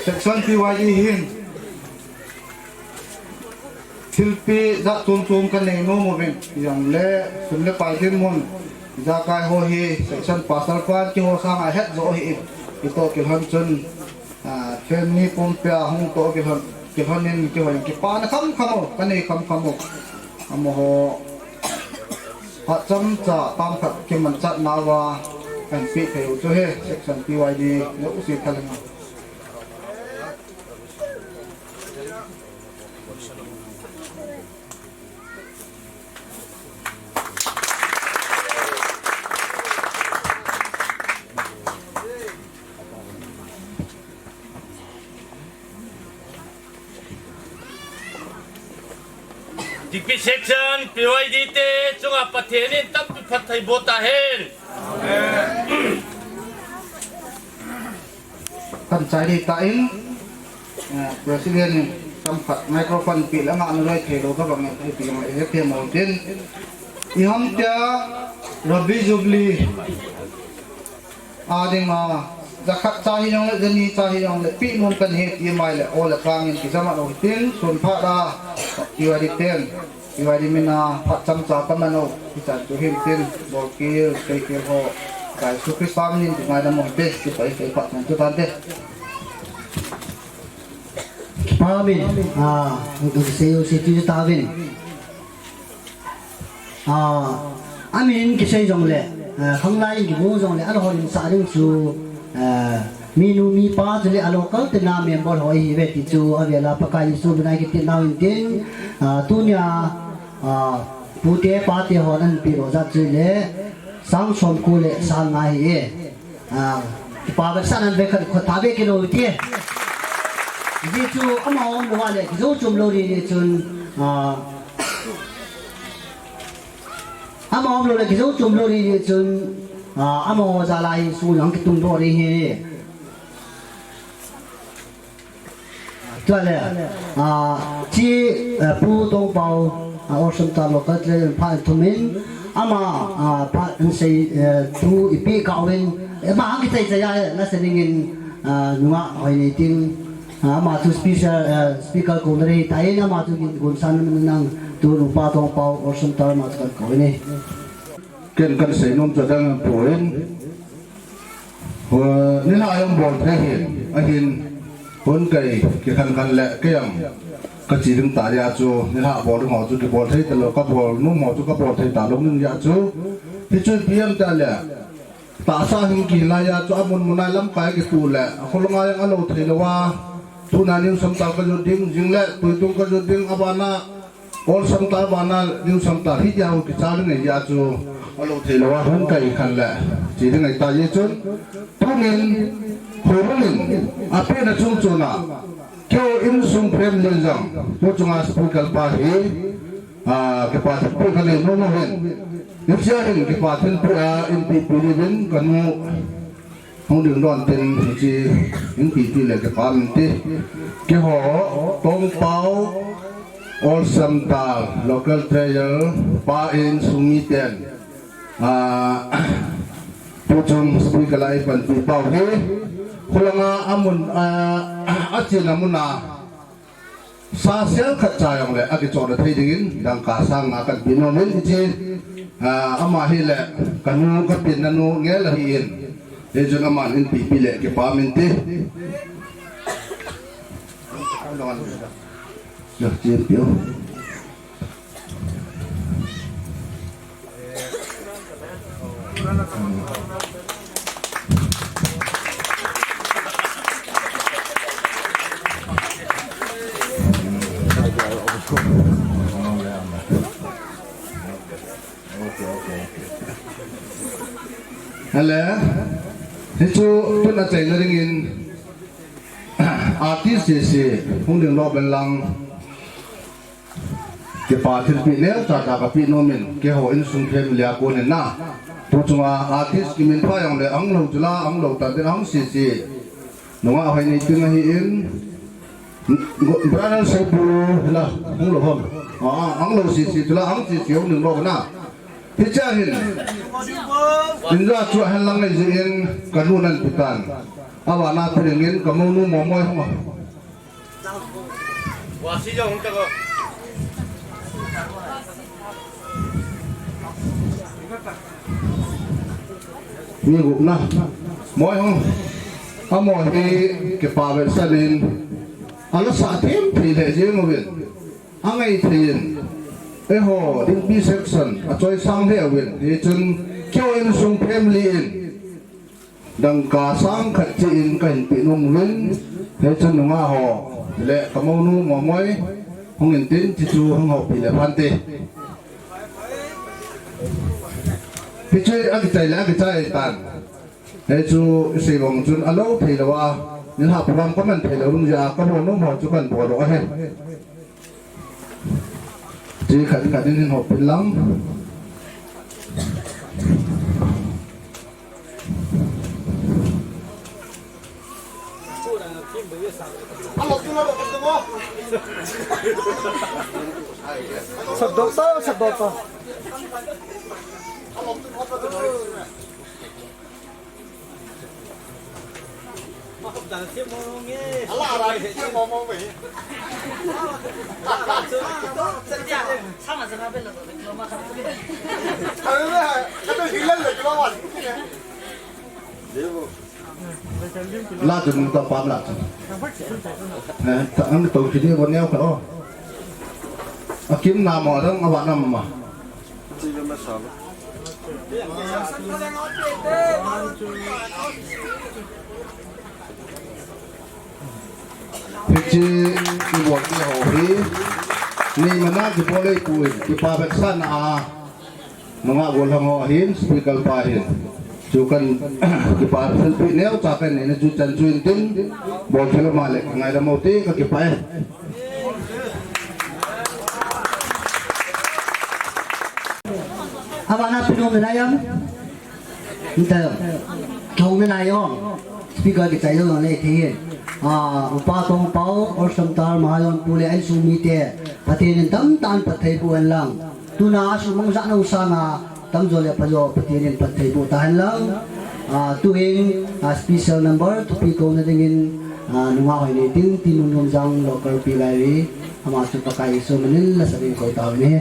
Section P Y D hin thilpeh jat chom chom ka nei nom uvin, jong le sum le pai dinmun, ijakai ho hi section pastor pan kihou sanga het jo hi in, kitoh kilhon chun, ah, family pumpia hung toh kilhon, kilhon in kihou in kipana kham kham u, ka nei kham kham u. Amaho phat chomcha tam khat kimanchah nauva kan peh thei u chu hi, section P Y D jouse thalheng a. D P section, P Y D te chunga Pathen in tampi phattheiboh tahen. Kan chai ding tan, eh, President in tam khat microphone peh le ngah na loi thei lou ka bang in, ipi jong le he thei mo tin. I ham tia Rabi Jubilee a dinga, jakhat cha hi jong le, jani cha hi jong le, peh nom kan hi ti mai le, o le kang in kijam a lou tin, sun phat a, P Y D ten, P Y D min a, phat chomcha ka man u, hichan chu hin tin, bolkil, keikil ho, ka Jesu Christa min in kingaidam u hite, kipa i kei phat chan chu tante. Kipa min, ah, hung tu sei u sei tu tauvin. Ah, amin kisei jong le, ah, khanglai in kimu jong le, alhon in sa ding chu, ah, minu mipa chule a local te na member ho ihi ve ti chu, avel a Pakai Jesu bina kiti nau in tin, ah, tunia, ah, pute pate hon an peh lou jat chu le, sang som ko le sang nga hi e. Ah, kipa vetsahnan vekhat khut tha ve kit lou ti. Hijeh chun amaho umlou le kijou chom lou ding chun, ah, amaho umlou le kijou chom lou ding chun, ah, amaho jal a hi sun jong kitung doh ding ahi. Chule, ah, chi, eh, Pu Tongpao, ah, Awesome Star Local Treasurer phat thum in, ama, ah, phat in sei, eh, thu ipi kauvin, eh, ama hung kichai chai a, eh, na se ding in, ah, nunga hoi nei tin, ah, ama chu special, eh, speaker ko na rei ta in, ama chu kin gun san nang tu nu Pa Tongpao, Awesome Star ama chu kan ko ni. Ken kan seinom chu dang poi. Ho, nilhah jong bol thei hin, ahin, hon kai, kikhan khan le, kei jong. Ka chi ding ta ya chu, nilhah bol ding ho chu kibol thei talou, ka bol nom ho chu ka bol thei talou ding ya chu. Hichu ipi ham tile, tahsa hin kila ya chu amun mun a lamkai kitu le, akholanga jong alou thei lou a, tuna New Samtal ka jot ding, jing le, tuitung ka jot ding, abana, Old Samtal, abana New Samtal, hiti a kicha ding ahi ya chu, alou thei lou a, hung kai khan le, chi ding ahi ta ye chun, tunin, houbung in, apehna chung chun a, Keiho insung family jong, tu chunga speaker pa hi, ah, kipa thilpeh kanei nom uvin. Hichea hin kipa thilpeh a, inpipi diuvin kanu hung ding don tin hiche inpipi le kipa min ti. Keiho Tongpao Old Samtal local treasurer pa insung miten, ah, tu chung speaker a ipanpi pau hi. Khulanga amun, ah, achena muna sa sel khat cha jong le akichohna thei dingin dangka sang nga kahin pe nom in hiche, ah, ama hi le kanu kapenna nu ngel ahin. Hichun aman inpipi le kipa min ti. Yo, chin piu. Hello. Hichu tun achaina dingin artist sese hung ding lou pen lang. Kipa thilpeh neocha cha kape nom in, keiho insung family a konin na. Tu chunga artist kiminpha jong le, ahung lou chula, ahung lou tan tin, ahung sese. Nungah Hoineiting ahin, brother Seipu, la, ahung lou ham. Ah, ahung lou sese chula, ahung sese, hung ding lou na. Hichea hin. Inja chu ahin lang nei jeh in, kanu nan pe tan. Abana pe dingin, kamonu Momoi hung a. Mi gupna. Moi hung. Amo hi kipa vetsahnan. Ala sa them thei le jing uvin. Angai thei in. Eiho, Dingpi section, achoi sang le uvin. Hichun, keiho insung family in. Dangka sang khat chi in kahin pe nom uvin, hichun nungah ho le kamonu Momoi hung in tin, hichu hung houpi le phante. Hichu akichai le akichai tan. Hichu isei vang chun alou thei lou a, nilhah program kaman thei lou ding jeh a, kabol nom ho chu kahin bol u ahi. Chi khat khat in hin houpi lang. Sat dok ta, sat dok ta. La tu ta pam la. Eh, ta ang to kini ko neo ka o. Akim na mo dang awa na ma. Hiche ibol te ho hi, nei mana kibol ei pui, kipa vetsahna a, nungah gollhang ho ahin, speaker pa ahin. Chu kahin kipa thilpeh neocha kahin nei na chu chan chu in tin, bol thei lou ma le, ngaidam u te kakipah e. Abana pe nom nai am? Nita. Thong nai o. Speaker kichai lou nei thei. Ah, Upa Tongpao, Old Samtal, Mahajon pu le insung mite. Pathen in tamtah in phatthei boh hen lang. Tuna sumang jat nau sanga tamjo le phajo Pathen in phatthei boh tahen lang. Ah, tuhin, ah, special number, thupi kouna dingin, ah, nungah Hoineiting, T. Nunnomjang, local P Y V, ama chu Pakai Jesu minin lasa ding koi tauvin ahi.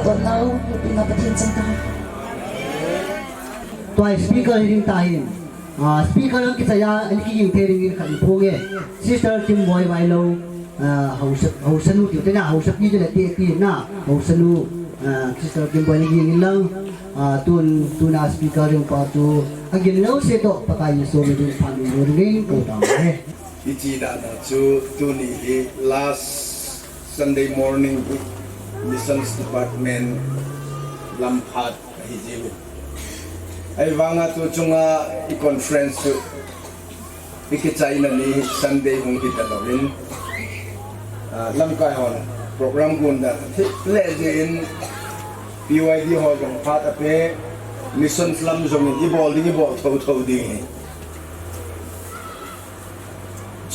Patnau, Patna Pathian chang ta. Tua speaker hi ding ta hin. Ah, speaker ang kichai a, ani kiging thei ding in khat i phong e. Sister Kimboi Vailou, ah, hausa, hausa nu tiu te na, hausa pi te na, te pi na, hausa nu, ah, Sister Kimboi ni ging in lang, ah, tun, tuna speaker ding pa tu, agin lo se to, Pakai Jesu mi ding phan mi ding ko ta e. Hiche dan a chu tuni hi last Sunday morning hi Missions Department lam phat ahi jiu. Ahivanga tu chunga i conference chu i kichaina ni Sunday hung hi ta louvin, ah, lamkai hon program gon dan thip le jin P Y D ho jong phat a pe, missions lam jong in i bol ding i bol tho tho ding hi.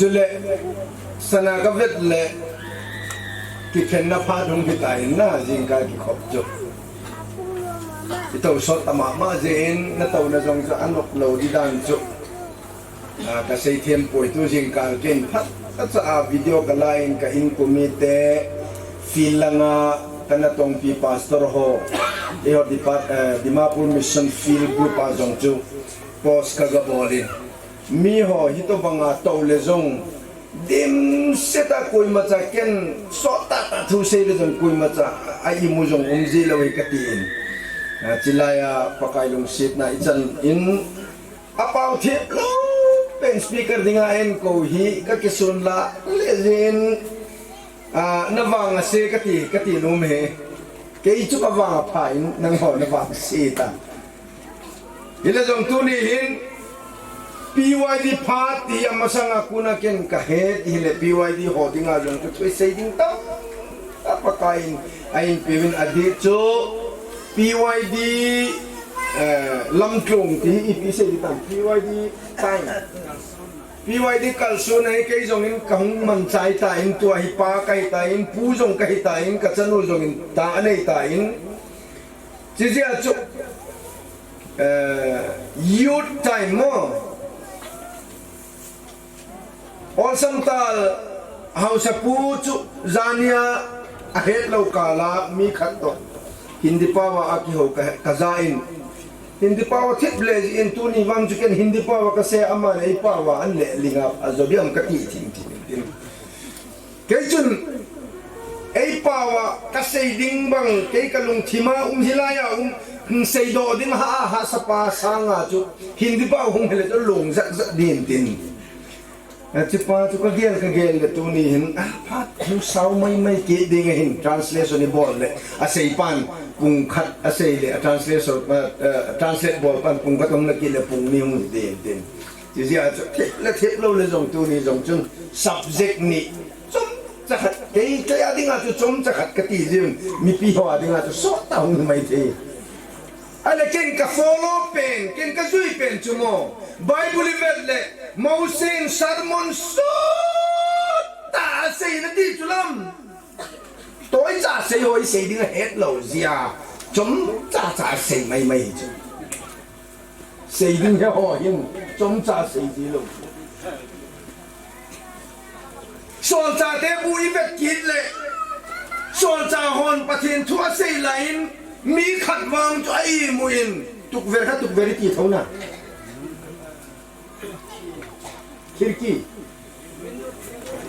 Chule, sana ka vet le, kikhenna phat hung hi ta in na, jingkah kikhop chu. I tou sot ta mama jeh in, na touna jong chu anop lou di dan chu. Ah, ka sei them poi tu jingkah ken phat, ka cha a video ka la in ka in kumi te, field langa, ka natong pi pastor ho, eiho depart, eh, Dimapur Mission Field Group a jong chu, post ka ga bol in. Mi ho hitobanga tou le jong dimset a koima cha ken sot tah tah thu sei le jong koima cha a imu jong um ji lou hi ka ti in. Ah, chilai a Pakai lungsetna i chan in a pau thip lou pen speaker dinga en ko hi ka kisun la le jin, ah, na vang a se ka ti, ka ti nom e. Kei chu ka vang a pha in nangho na vang se ta. Hile jong tuni hin P Y D phat ti amasang a kona ken ka he ti hile P Y D ho dinga jong ka thu sei ding tam. A Pakai in a in piu in a di chu P Y D, eh, lamtlung ti hi ipi sei di tam P Y D time. P Y D kalson a hi kei jong in ka hung man chai ta in tua hi pa ka hi ta in pu jong ka hi ta in ka chanu jong in ta anei ta in. Chijia chu, eh, youth time mo. Olsam tal hausa pu chu jania a het lou kala mi khat to. Hindi pawa a kiho ka, ka ja in. Hindi pawa thip le ji in tuni vang chu ken Hindi pawa ka se ama le i pawa an le linga a jo biam ka ti thing thing tin. Kei chun, ei pawa, ka sei ding bang, kei ka lungthima um hilai a um, sei do ding ha, ha sapa sanga chu, Hindi pawa hung hele chu lung zak zak din tin. A chi pa chu ka gel, ka gel le tuni hin, a, phat, hung sau mai mai ki ding hin, translation i bol le, a sei pan, pung khat, a sei le, a translation, a, a, translate bol pan, pung khat hung le ki le, pung ni hung din tin. Chijia chu thip le thip lou le jong tuni jong chun subject ni chomcha khat kei, kei a dinga chu chomcha khat ka ti jin mipi ho a dinga chu sot ta hung mai thei. Ahile ken ka follow pen, ken ka jui pen chu mo. Bible i vet le Mose in sermon sot ta a sei na ti chu lam. Toi cha sei ho i sei ding a het lou jia. Chomcha cha sei mai mai chu. Sei ding he ho hin, chomcha sei ji lou. Solchate bu i vet kit le, solcha hon Pathen thu a sei lai in, mi khat vang chu a imu in, tukver kha tukver i ti tho na. Khirki.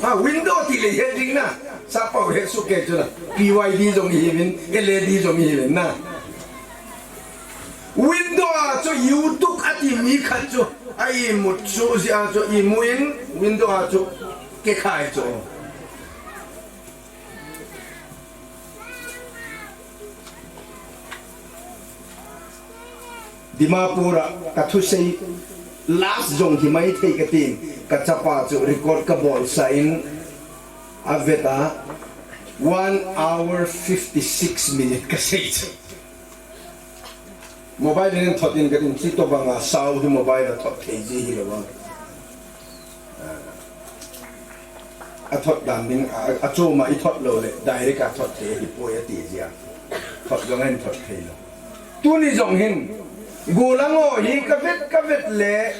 Ha, window ti le he ding na. Sapa he su ke chu na. P Y D jong hi min, L A D jong hi min na. Window a chu YouTube a ti mi khat chu. A imut chu jia chu imu in, window a chu ke khai chu. Dimapur a ka thusei last jong hi mai thei ka tin, ka chapa chu record ka bol sa in a vet a one hour fifty six minute ka sei chu. Mobile in thot in ka tin chi to banga sau hi mobile a thot thei ji hi lo bang. A thot dan ding, a, a choma i thot lou le, direct a thot thei hi poi a ti jia. Thot jong a in thot thei lou. Tuni jong hin, golang ho hi ka vet, ka vet le,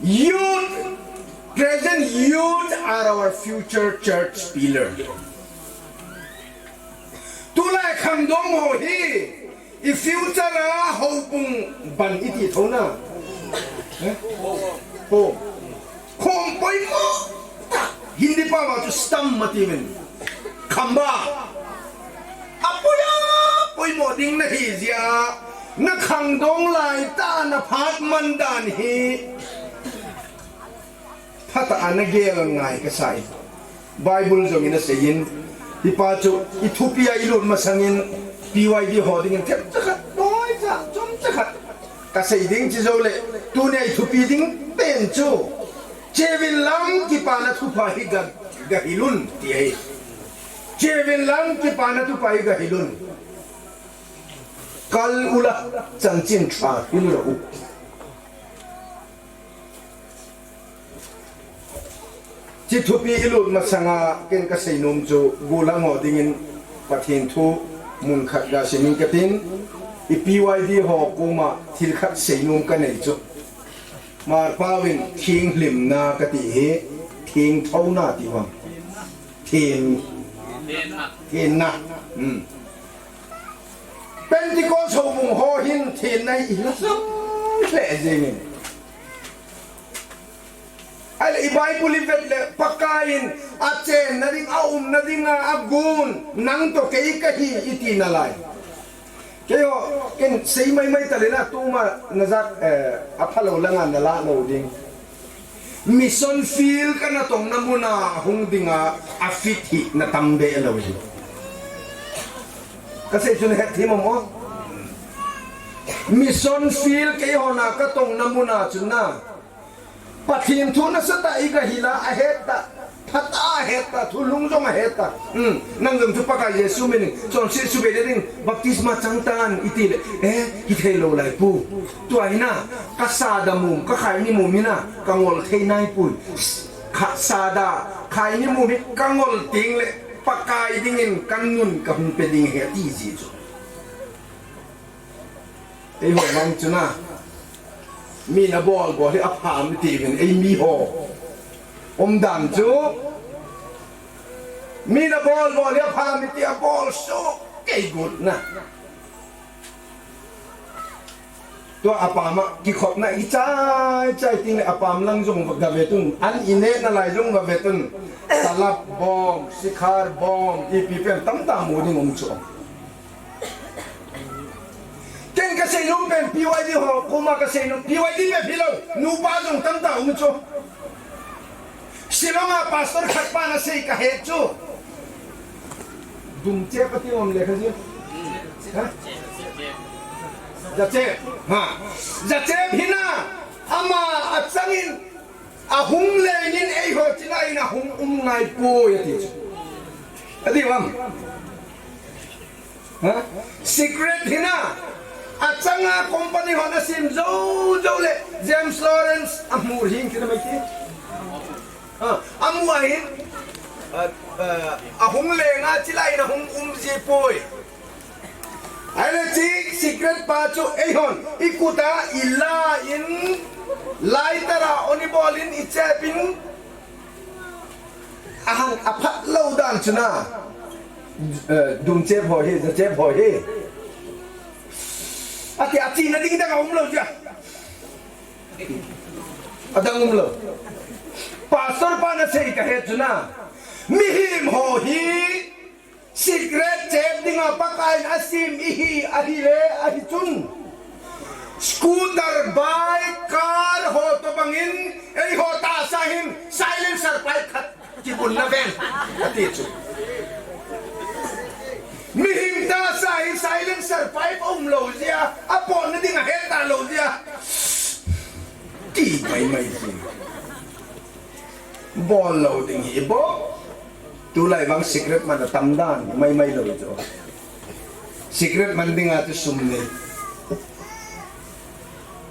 youth, present youth are our future church pillar. Tulai khangdong ho hi i future a houbung ban iti thona. Eh? Ho. Khom poimo ta. Hindi pao a chu stamp atiuvin. Khamba. Apoi a poimo ding nahi jeh a, na khangdong laitah a na phat man dan hi phatah a na gel ngai kasai. Bible jong in aseiyin, hipa chu i thupi a i lut masangin P Y D ho dingin themcha khat, noicha, chomcha khat kasei ding chi jouleh, tunia i thupi ding pen chu, cheuvin lang kipana thupha hi ga, gahil un, ti ahi. Cheuvin lang kipana thupha hi gahil un. Kal ula, chanchin tha hil u. Chi thupi i lut masanga ken kasei nom chu, gollhang ho dingin Pathen thu mun khat ga simin katin, i P Y D ho koma thil khat sei nom kanei chu. Hmar paovin thenghlimna kati hi, thengthouna ti ham. Then, thenna. Hmm. Pentecost houbung ho hin thenna hi i la jong lheh jengin. Ahile i Bible i vet le Pakaiyin achenna ding, aumna dinga agon, nang toh kei kahi iti nalai. Keiho, ken sei maimai taleh na tuma najat, eh, aphalou langa nalah lou ding. Mission field kana tongna muna hung dinga afit hi na tam be lou hi. Kasei chu nahet thim mo? Mission field keiho na katongna muna chu na Pathen thu nasatah a i gahil a, ahet ta. Phatah a ahet ta, thulhung jong ahet ta. Hmm, nang jong chu Pakai Jesu minin chonset subei le ding, baptisma chang tan iti le, eh, hithei lou lai pu. Tua hi na, ka sada mum, ka khaini mum hi na, ka ngol thei nai pui. Kha, sada, khaini mum hi ka ngol teng le, Pakai dingin ka nun kahung pe ding ahi ati ji chu. Eiho vang chu na, mi na bol bol hi apha mi tiuvin, eimi ho. Umdan chu, mi na bol bol hi apha mi ti abol soh kei got na. Tua apam a kikhopna i chai chai teng le apam lang jong ga vet un, an i neh nalai jong ga vet un. Talab bom, sikhar bom, ipi pen tamtah mu ding um chu. Ken kasei nom pen P Y D ho koma kasei nom, P Y D bep hilou, nupa jong tamtah um chu. Shillong a pastor khat pan asei kahet chu. Dumchep ati um le kha ji. Ha? Jachep. Ha. Jachep hi na, ama achangin ahung lengin eiho chilai in ahung um ngai poi ati chu. Ati vang. Ha? Secret hi na. Achanga company hon asim jou jou le James Lawrence amu hing kina mai ti. Ha, amu ahin. A, a, ahung lenga chilai in ahung um ji poi. Ahile chi secret pa chu eihon i kut a i la in, lighter a on i bol in i chep in, ahang aphat lou dan chu na. Eh, dumchep ho hi, jachep ho hi. Ati, ati na ding dang a um lou jia. Adang um lou. Pastor pan asei kahet chu na. Mihem ho hi secret chep dinga Pakai in asem ihi ahile ahi chun, scooter, bike, car ho tobangin eiho tahsa hin silencer pipe khat kibunna ven ati chu. Mihem tahsa hi silencer pipe aum lou jia, apotna ding ahet talou jia. Ti maimai ji. Bol lou ding hi bol. Tulai vang secret man atam dan maimai lou chu. Secret man dinga chu sum nei.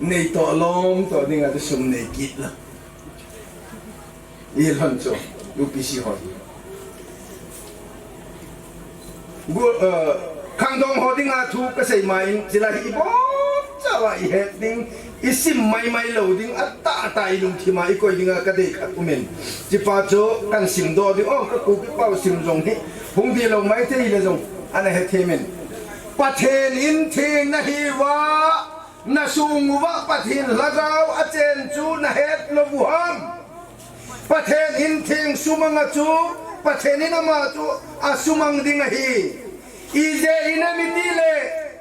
Nei toh lom toh dinga chu sum nei kit lou. Ilhon chu U P C ho hi. Gu, eh, khangdong ho dinga thu kasei ma in, chilai hi ibon chawa ihet ding, isim maimai lou ding, atah atah ilungthim a ikoi dinga kadei khat umin. Chipa chu kahin simdoh ding, oh, ka Kuki pao sim jong hi hung di lou maithei le jong. Ana hethem in. Pathen in theng nahiuva, nasung uva Pathen lhagao achen chu nahet lou u ham? Pathen in theng sumang a chu, Pathen in ama chu asumang ding ahi. Ijeh inem itile,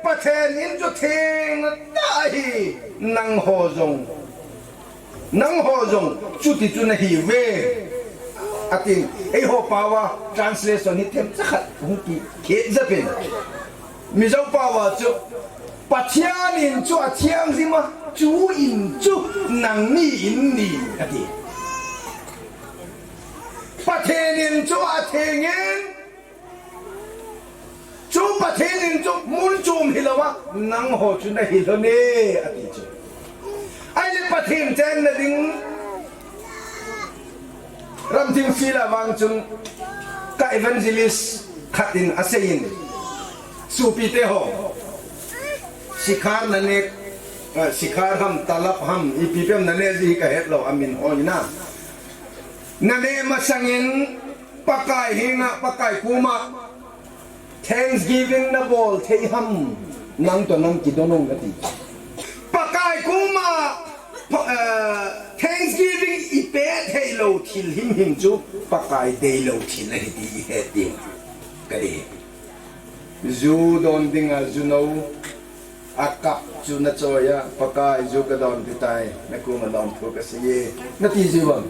Pathen in chu theng tah ahi, nangho jong. Nangho jong chuti chu nahiuve, atin. Eiho paova translation hi themcha khat hung kikhel jep in. Mizo paova chu, Pathen in chu athiang jima, chuin chu nangni in ni, ati. Pathen in chu atheng in, chu Pathen in chu mun chom hilouva, nangho chu nahi lhon e, ati chu. Ahile Pathen chenna ding, Ramthim field a vang chun ka evangelist khat in asei in, sopite ho, sikhar nane, eh, sikhar ham, talab ham, ipi pen nane ji hi kahet lou, amin ho hi na. Nane masang in Pakai henga, Pakai koma, Thanksgiving nabol thei ham, nang toh nang kidon ung nati. Pakai koma, pa-, eh, Thanksgiving ipe thei lou thil himhim chu, Pakai deilou thil ahi ti ihet ding. Kati. Ju don dinga, ju nou, akap chu nachoi a, Pakai ju kadon ding tai, nakoma lom thu kasei e, nati ji vang.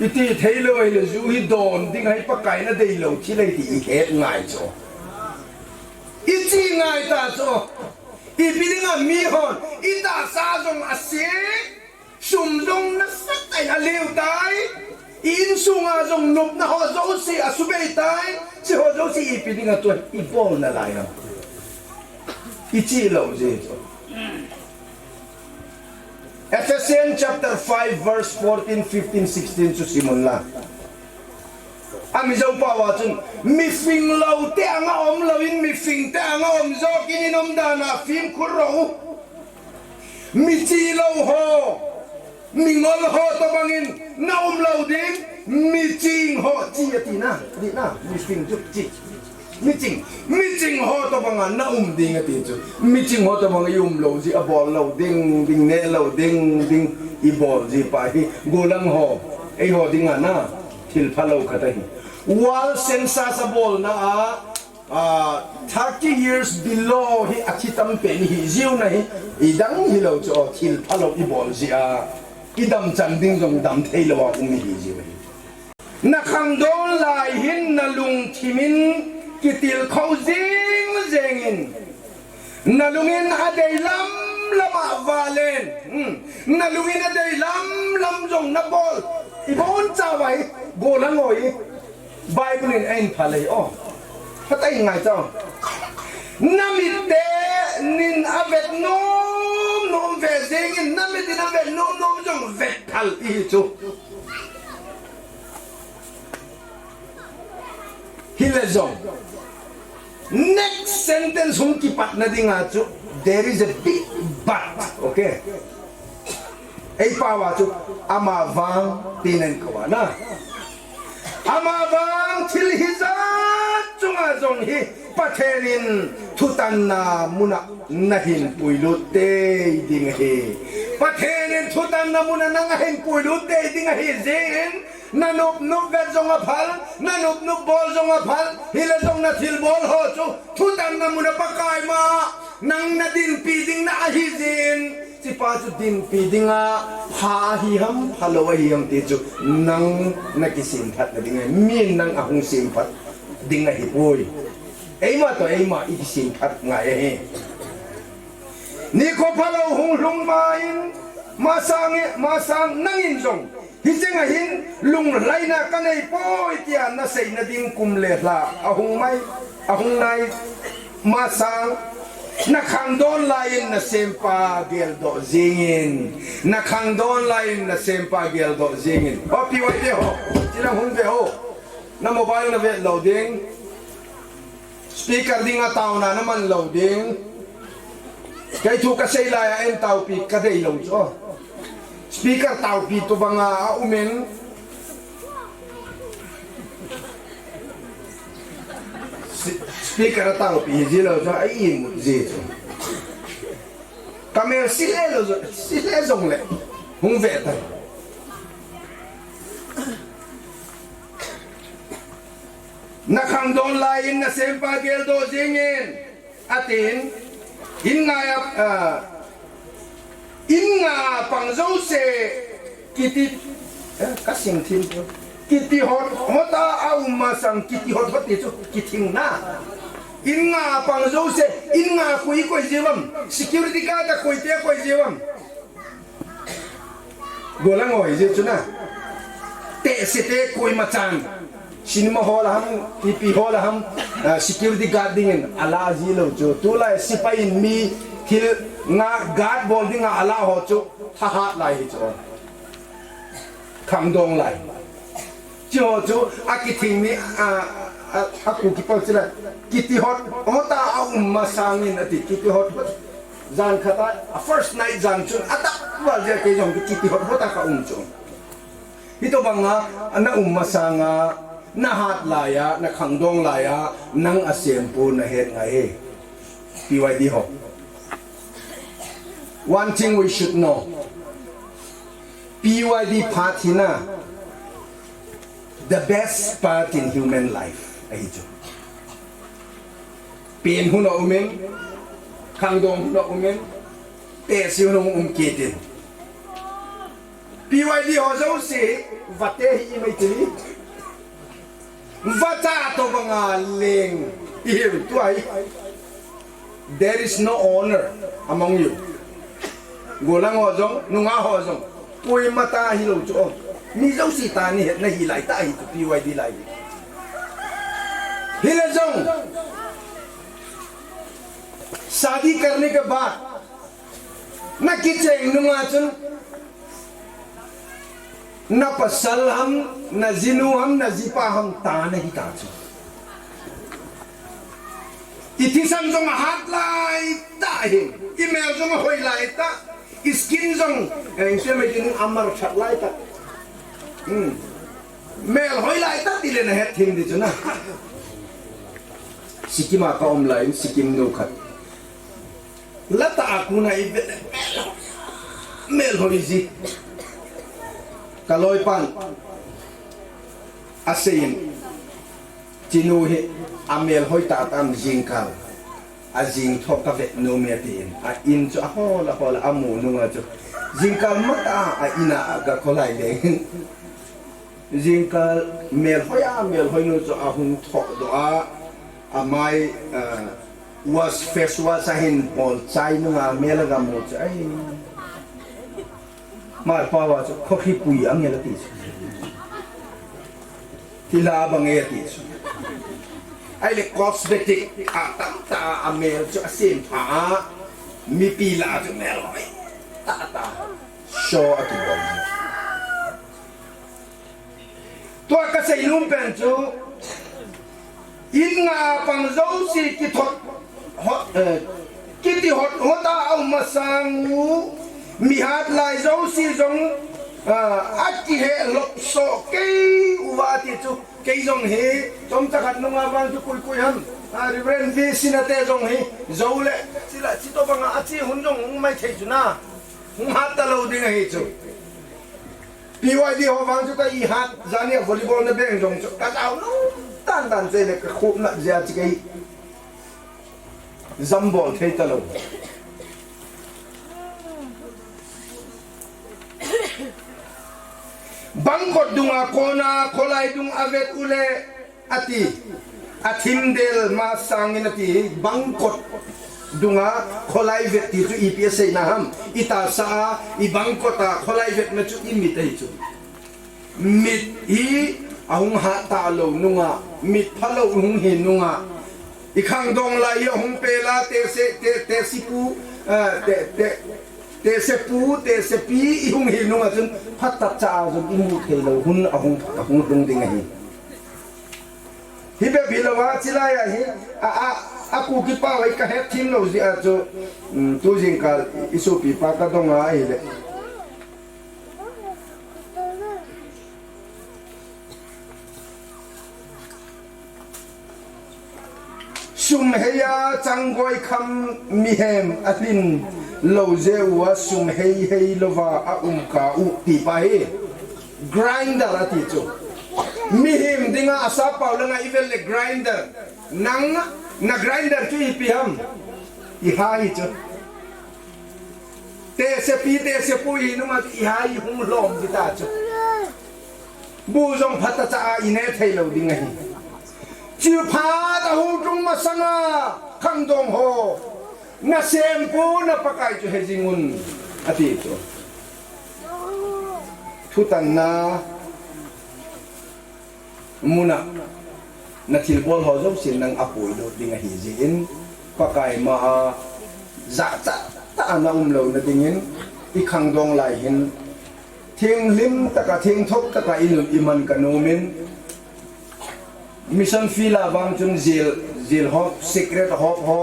Iti thei lou ahile ju hi don ding ahi, Pakai na deilou thil ahi ti ihet ngai chu. Ichi ngai ta chu. Ipi dinga mihon, itahsa jong ase, sum jong nasatah in aleu tai, insunga jong nopna ho jouse asubei tai, hiche ho jouse ipi dinga tua ibol nalai ham. Ichi lou ji chu. Ephesians chapter five, verse fourteen, fifteen, sixteen chu sim un la. Amizo paova chun, mifing lou te anga um louvin, mifing te anga um jo kit in, umdan a fimkhur lou. Michi lou ho, mingol ho tobang in na um lou ding, miching ho chi ati na, ati na, mifing chu chi. Miching, miching ho tobanga na um ding ati chu. Miching ho tobanga i um lou ji, abol lou ding, ding ne lou ding, ding ibol ji pa hi. Gollhang ho, eiho dinga na, thil phalou khat ahi. World Census abolna a, ah, thirty years below hi athi tam pen ihi jiu na hi, idang hilou chu, thil phalou ibol ji a, idam chan ding jong dam thei lou a um ihi jiu ahi. Na khangdon lai hin na lungthim in kitilkhou jing jeng in. Na lung in adei lam lam a valen. Hmm. Na lung in adei lam lam jong na bol. Ibon chavai, gollhang hoi. Bible in ahin phal e, o. Phatah in ngai chau. Na mit in avet nom nom ve jeng in, na mit in avet nom nom jong vet phal ihi chu. Hile jong, next sentence hung kipatna dinga chu, there is a big but, okay? Ei paova chu, amavang, tin ahin kou a na. Amavang thil hijat chunga jong hi, Pathen in thutanna muna nahin puilut tei ding ahi. Pathen in thutanna muna nang ahin puilut tei ding ahi jeh in, na nop nop vet jong aphal, na nop nop bol jong aphal, hile jong na thilbol ho chu, thutanna muna Pakai ma, nang na dinpi ding na ahi jeh in, hichepa chu dinpi dinga, pha ahi ham, phalou ahi ham ti chu, nang na kisemphat na ding ahi, min nang ahung semphat ding ahipoi. Eima toh eima i kisemphat ngai ahi. Nikho phalou hung lhung ma in, masang e, masang nang in jong, hicheng a hin lunglhaina kanei poi tia na seina ding kum le lha ahung mai, ahung nai masang, na khangdon lai in na sempa geldoh jing in, na khangdon lai in na sempa geldoh jing in. O, P Y T ho, chilang hung ve ho. Na mobile na vet lou ding. Speaker dinga taona na man lou ding. Kei thu kasei lai a en taopi kadei lou chu. Speaker taopi tobanga aum in. Speaker a taopi hi ji lou chu, a imut ji chu. Ka mel si le lou chu, si le jong le. Hung ve ta. Na khangdong lai in na sempa geldoh jingin, atin, in ngai a, ah, in nga pang jouse kiti, eh, ka sing thim chu. Kiti hot, hot a, a um masang kiti hot hot ti chu, kithing na. In nga pang jouse, in nga koi koi jiu vem, security guard a koi te koi jiu vem. Golang hoi ji chu na. Tehse te koima chan. Cinema hall a ham, T P hall a ham, ah, security guard dingin ala ji lou chu. Tulai sepai in mi thil nga guard bol dinga ala ho chu. Thahat lai hi chu. Khangdong lai. Chi ho chu, a kithing ni, a, a, a Kuki pau chi lai. Kiti hot, hot a a um masangin ati, kiti hot hot. Jan khat a, a first night jan chun, a tak val jia kei jong kiti hot hot a ka um chu. Hitobang a, na um masanga, na hat lai a, na khangdong lai a, nang a sempu na het ngai e. P Y D ho. One thing we should know. P Y D part hi na, the best part in human life. Ahi chu. Pen hun a um in, khangdong hun a um in, tehse hun a um kit in. P Y D ho jouse, vate hi i mai ti. Vate tobanga leng. I hi tu ai. There is no honor among you. Golang ho jong, nunga ho jong. Pui mata hi lou chu. Mi jouse ta ni het na hi lai ta hi tu P Y D lai. Hi le jong. Shadi karne ke baad. Na kicheng nunga chun. Na pasal ham, na jinu ham, na jipa ham, ta na hi ta chu. I thisan jong a hat lai ta hi, i mel jong a hoi lai ta, i skin jong, eh, se mai tin amar chat lai ta. Hmm. Mel hoi lai ta, ti le na het thim di chu na. Sikkim a ka um lai, Sikkim nu khat. Lata a kuna i ve, mel hoi ji. Ka loipan. A seiyin. Chinu hi a mel hoi ta tam jingkal. A jing thok ka ve nu me tin. A in chu a hol a hol a mu nunga chu. Jingkal mata a in a ka kholai le. Jingkal mel hoi a, mel hoi nu chu a hung thok doh a. A mai, ah, wash, face wash a hin bol chai nunga mel a ga mu chu ai. Mar pa wa chu khokhi pui ang ya la ti chu. Ti la bang ya ti chu. Ai le cosmetic a tam ta a mel chu a sem pha a. Mipi la chu mel hoi. Ta ta. Show a ti bol. Tua ka sei lum pen chu, in nga pang jouse kithot, hot, eh, kiti hot, hot a um masang u, mi hat lai jouse jong, ah, a kihe lop so kei uva ti chu, kei jong hi, chomcha khat nunga vang chu kui kui ham, ah, Reverend V Sinate jong hi, jo le, chi la, chi to banga, a chi hun jong hung mai thei chu na, hung hat ta lou ding ahi chu. P Y D ho vang chu ka i hat, jani a volleyball na beng jong chu, ka jao lou, tan tan che le ka khup na jia chi kei. Jam bol thei ta lou. Bangkot dunga kona, kholai dung a vet u le, Ati, a thim del ma sangin ati, bangkot dunga kholai vet ti chu ipi a seina ham, i tahsa a, i bangkot a kholai vetna chu i mit ahi chu. Mit hi a hung hat ta lou nunga, mit pha lou hung hi nunga. I khangdong lai hi a hung pela, tehse, te, tehse pu, eh, te, te, tehse pu, tehse pi, i hung hi nunga chun phatah cha a chun i mu thei lou hun a hung, a hung lhung ding ahi. Hi bep hi lou a, chilai a hi, a, a, a Kuki pau hi ka het thim lou jeh a chu, um, tu jingkal i sopipa ka dong a ahile. Sum hei a changoi kham mihem a lhin lo jeh uva sum hei hei lova a um ka u ti pa hi grinder a ti chu. Mihem dinga a sapau langa i vel le grinder. Nang na grinder chu ipi ham? I ha hi chu. Te se pi te se pu i nunga i ha i hung lom di ta chu. Bu jong phat a cha a i ne thei lo ding ahi. Chi phat a hung tung masanga khangdong ho. Na sempu na Pakai chu he jing un a ti chu. Thutanna muna na thilbol ho jouse nang a puilut ding ahi jeh in Pakai ma a jachat tah a na um louna dingin i khangdong lai hin thenglim taka thengthop taka i lut i man ka nom in mission field a vang chun jil, jil hop, secret hop ho,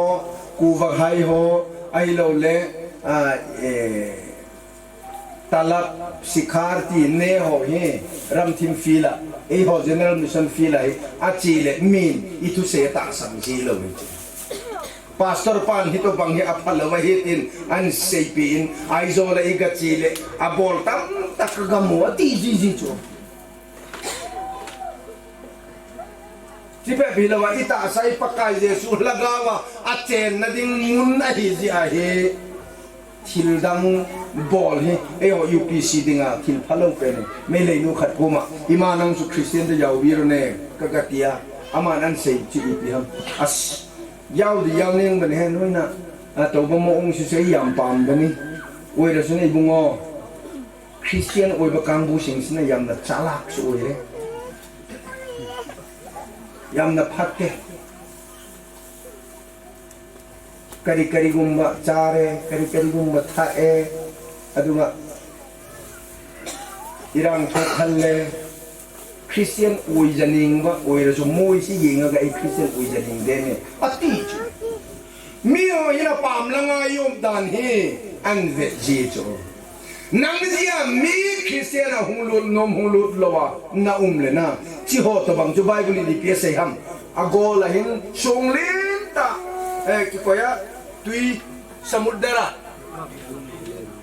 kuvak hai ho, ahilou le, a, eh, talap, sikhar ti ne ho hi, ramthim field a, eiho general mission field a hi, a chi le min, i thusei a tahsan ji lou hi. Pastor pan hitobang hi a phalou ahi tin, an seipi in, Aizawl a i ga chi le, a bol tamtak ka ga mu a ti jiji chu. Chi peh pi lou a, i tahsa i Pakai Jesu lhagao a, a chenna ding mun ahi jeh ahi. Thil dang bol hi, eiho U P C dinga, thil phalou pen hi. Meilei nu khat koma, ima nang chu Christian te jao vi ro ne, ka ga tia. Aman an sei chu ipi ham. As, jao di jao ning bani he, noina. A to ba mo ong si sei jam pam bani. Oi ra su nei bung o. Christian oiba kangbu sing sina yamna chalak su oile. Yamna phatte. Kari kari gumba chare, kari kari gumba thae. Adunga irang thot halle. Christian oi janing ba, oi ra su moi si yinga ga i Christian oi janing de ne. Ati chu. Mi ho hina pam langa i um dan hi an vet ji chu. Nang jia mi Christian a hung lut nom hung lut lou a na um le na. Chi ho tobang chu Bible in ipi asei ham. A gol a hin sung lin ta. Eh, kikoi a tui samudra.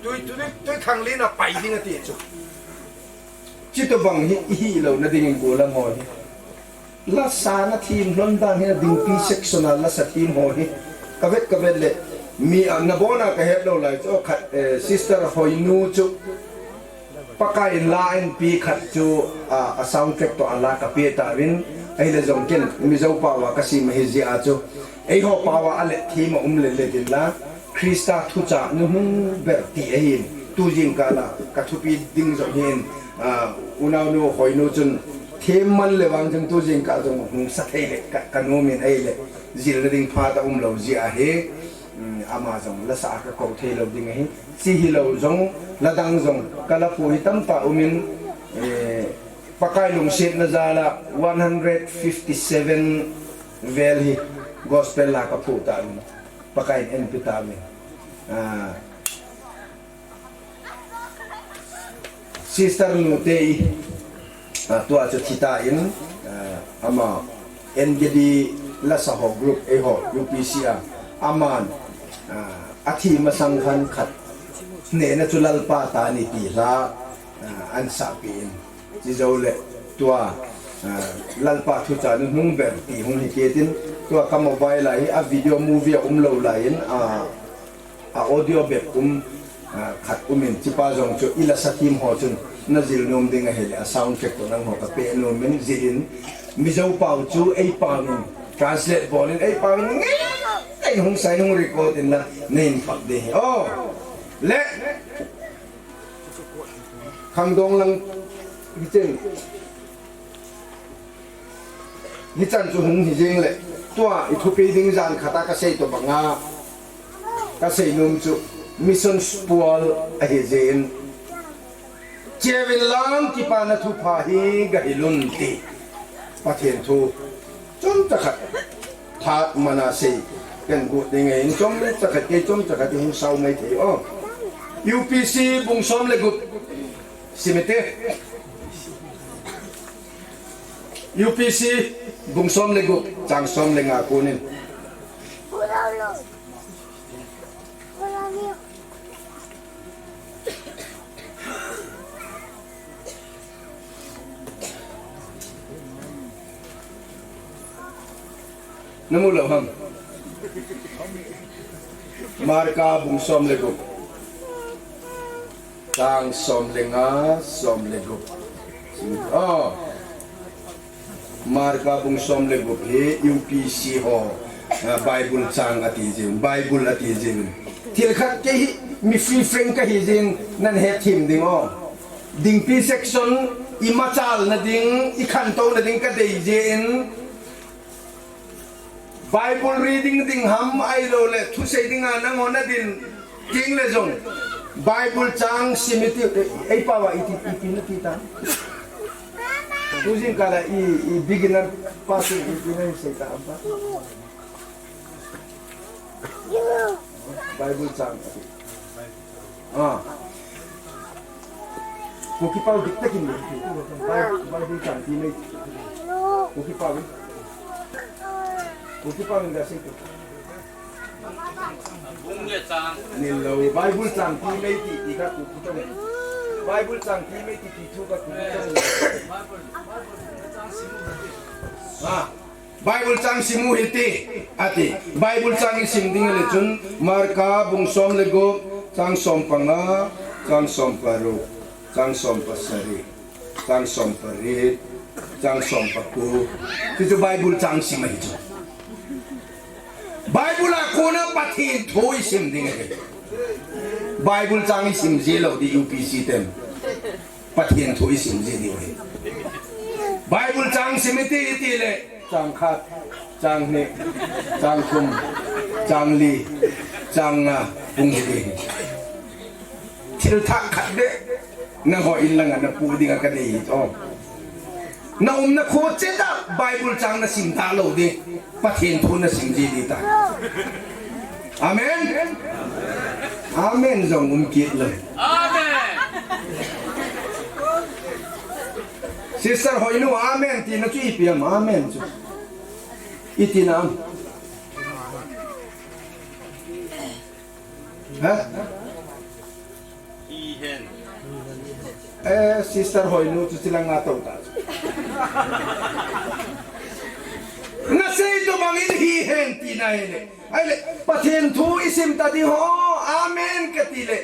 Tui, tui, tui khang lin a pai ding ati chu. Chi tobang hi, i hi lou na ding in gol a ngol hi. Lasa na thim lhon dan hi na dingpi section a lasa thim ho hi. Ka vet, ka vet le. Mi a, na bona ka het lou lai chu khat, eh, Sister Hoinu chu. Pakai la in pi khat chu, a, a sound track to a la ka pe ta vin. Ahile jong ken Mizo pao a ka sim hi jia chu. Eiho pao a le thim a um le le din la. Christa thuchah nu hung ber ti ahin. Tu jingkah la ka thupi ding jong hin. A, unau nu Hoinu chun. Thim man le vang chun tu jingkah jong hung sa thei le ka, ka nu min ahile. Jil na ding phat a um lou jia hi. Um, ama jong lasa a ka ko thei lou ding ahi. Chi hi lou jong, la dang jong, ka la phu hi tam ta um in, eh, Pakai lungsetna jal a one hundred fifty-seven vel hi gospel la ka phu ta um. Pakai in en pi ta um. Ah, Sister Nutei, a, tua chu thi ta in, a, ama N G D lasa ho group eiho U P C a, aman, a, a thi masang khan khat nehna chu Lalpa ta ni ti la, a, an sahpi in. Chi jou le tua, a, Lalpa thuchah nu hung ber ti hung hi kit in, tua ka mobile a hi a video movie a um lou lai in, a, a audio bep um, a, khat um in, chi pa jong chu i lasa thim ho chun na jil nom ding ahile a sound check to nang ho ka pe nom in jil in Mizo pao chu ei pao in translate bol in ei pao in nge, ei hung sign hung record in la nei in phak ding hi. Oh, le khangdong lang hi chen. Hichan chu hung hi jing le, tua i thupi ding jan khat a ka sei to banga, ka sei nom chu mission spoil ahi jin. Chevin lang kipana thupha hi ga hilun ti. Pathen thu. Chomcha khat. That mana sei. Ken gu ding in chomcha khat ke chomcha khat hung sau mai thei o. U P C bung som le gup. Simite. U P C bung som le gup, chang som le nga kunin. Namu lou ham? Marka bung som le gup. Chang som le nga, som le gup. Oh. Marka bung som le gup hi U P C ho, ah, Bible chang ati jing, Bible ati jing. Thil khat kei hi mi free frank kahi jing, nan hethem ding o. Dingpi section, i machal na ding, i khantou na ding kadei jin. Bible reading ding ham ahilou le, thusei dinga nangho nadin ding le jong. Bible chang sim iti, ei pao a iti, iti nati ta. Tujing kala i, i beginner pa chu iti nasei ta am pa. Bible chang. Ah. Kuki pao dik takin ni. Bible, Bible chang ti mai. Kuki pao. Kuki pao ni da sei ko. Bung le chang. Ni lo Bible chang ti mai ti ti ka Kuki chang. Bible chang ti mai ti ti thu ka Kuki chang. Ah. Bible chang simu hite, ati. Bible chang i sim ding le chun, Marka bung som le gup, chang som panga, chang som paruk, chang som pasari, chang som pariet, chang som paku. Ti chu Bible chang sim ahi chu. Bible a kona Pathen thu i sim ding ahi. Bible chang i sim ji lou di U P C ten. Pathen thu i sim ji diu ahi. Bible chang sim iti, iti le, chang khat, chang ni, chang thum, chang li, chang nga, pung hi. Thil thah khat be, nangho in langa napu dinga kadei hi to. Na umna kho cheh a Bible chang nasim talou di. Pathen thu nasim ji di ta. Amen. Amen jong um kit lou. Amen. Sister Hoinu, amen tina chu ipi ham, amen chu. Iti nam. Ha? Hi hen. Eh, Sister Hoinu chu chilang nga tou ta. Nasei tobangin hi hen tina hile. Ahile, Pathen thu i sim ta ding ho, amen kati le.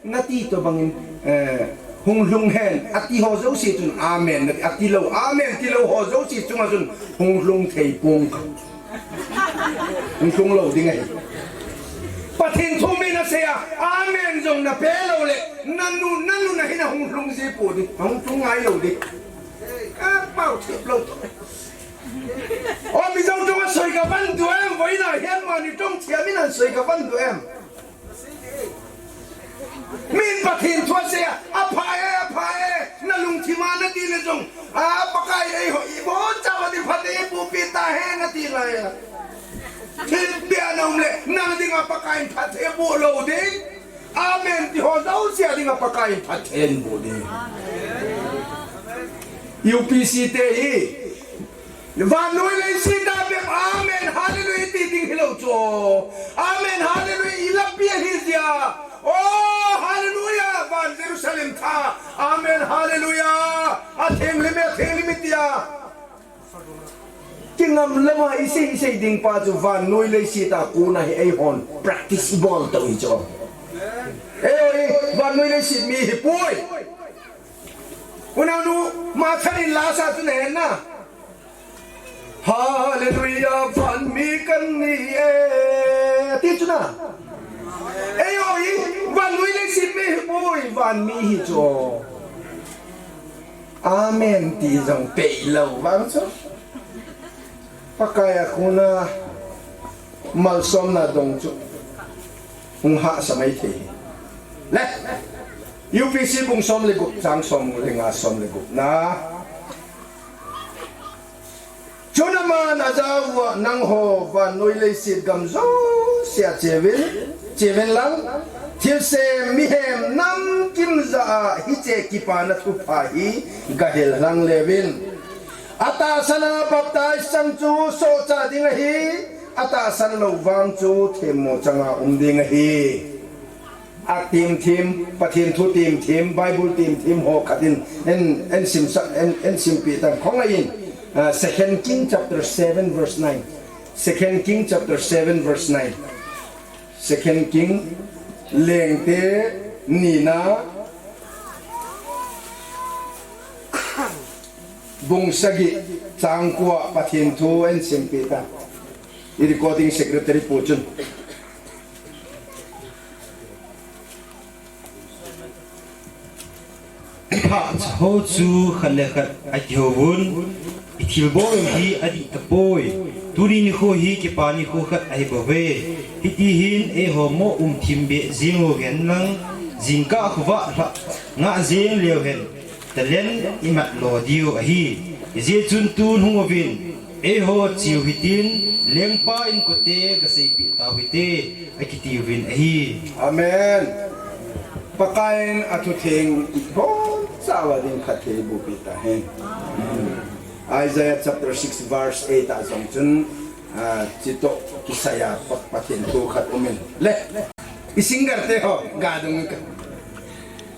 Nati tobangin, eh, hung lhung hen, ati ho jouse chun amen, nati, ati lou, amen ti lou ho jouse chunga chun hung lhung thei pong ka. Hung lhung lou ding ahi. Pathen thu mi nasei a, amen jong nape lou le, nanu, nanu nahi na hung lhung ji pou di, hung lhung ngai lou di. Ka pao thip lou to. O mi jong jong a soi ka van du em, voi na hian mani tong thia mi nan soi ka van du em. Min Pathen thu asei a, apha e, apha e, na lungthim a nati le jong, a Pakai eiho, i bon chauva ding phatthei eiboh peh ta hen nati lai a. Thil bia na um le, nang dinga Pakai in phatthei eiboh lou ding. Amen ti ho jouse a dinga Pakai in phatthei eiboh ding. U P C te hi, Vannoi leiset a bep, amen, hallelujah, ti ding hilou chu. Amen, hallelujah, i lapi ahi jia. Oh, hallelujah, van Jerusalem tha. Amen, hallelujah. Atheng lime, atheng lime tia. Kingam lama isei, isei ding pa chu vannoi leiset a kona hi eihon practice ibol tou hi chu. Eiho hi vannoi leiset mi hipoi. Unaunu, Martha in la sa chu nahen na. Hallelujah, van mi kan ni e. Ti chu na. Eiho hi, vannoi leiset mi hipoi, van mi hi chu. Amen ti jong pei lou vang chu. Pakai a kona malsomna dong chu. Hung hahsa mai thei. Le. U P C bung som le gup, chang som le nga, som le gup na. Chun aman ajah uva, nangho vannoi leiset gam jousea cheuvin, cheuvin lang, thilse mihem namkim jah a hiche kipana thupha hi gahil lhang leuvin. Atahsan a baptize chang chu sohcha ding ahi, atahsan lou vang chu themmo changa um ding ahi. A themthem, Pathen thu themthem, Bible themthem ho khat in, en, en sim sa, en, en simpeh tan khong ahin, ah, Second King chapter seven verse nine. Second King chapter seven verse nine. Second King lengte nina bung sagi chang kua Pathen thu ahin simpi ta. I recording secretary pu chun. Phat ho chu khat le khat akihouvun, i thilbol hi adih tapoi. Tuni nikho hi kipa nikho khat ahibouve. Hiti hin eiho mo umthim beh jeng uhen lang, jingkah khovah lhah ngah jeng leu hen, talent imat lo diu ahi. Hijeh chun tun hung uvin, eiho cheu hitin, lengpa inkote gaseipeh tau hite, akitiuvin ahi. Amen. Pakaiyin athutheng ibonchauva ding phatthei bohpeh tahen. Isaiah chapter six verse eight a jong chun, ah, chitoh kisaiya Pa-, Pathen thu khat umin. Le, i singer te ho, ga dong ka.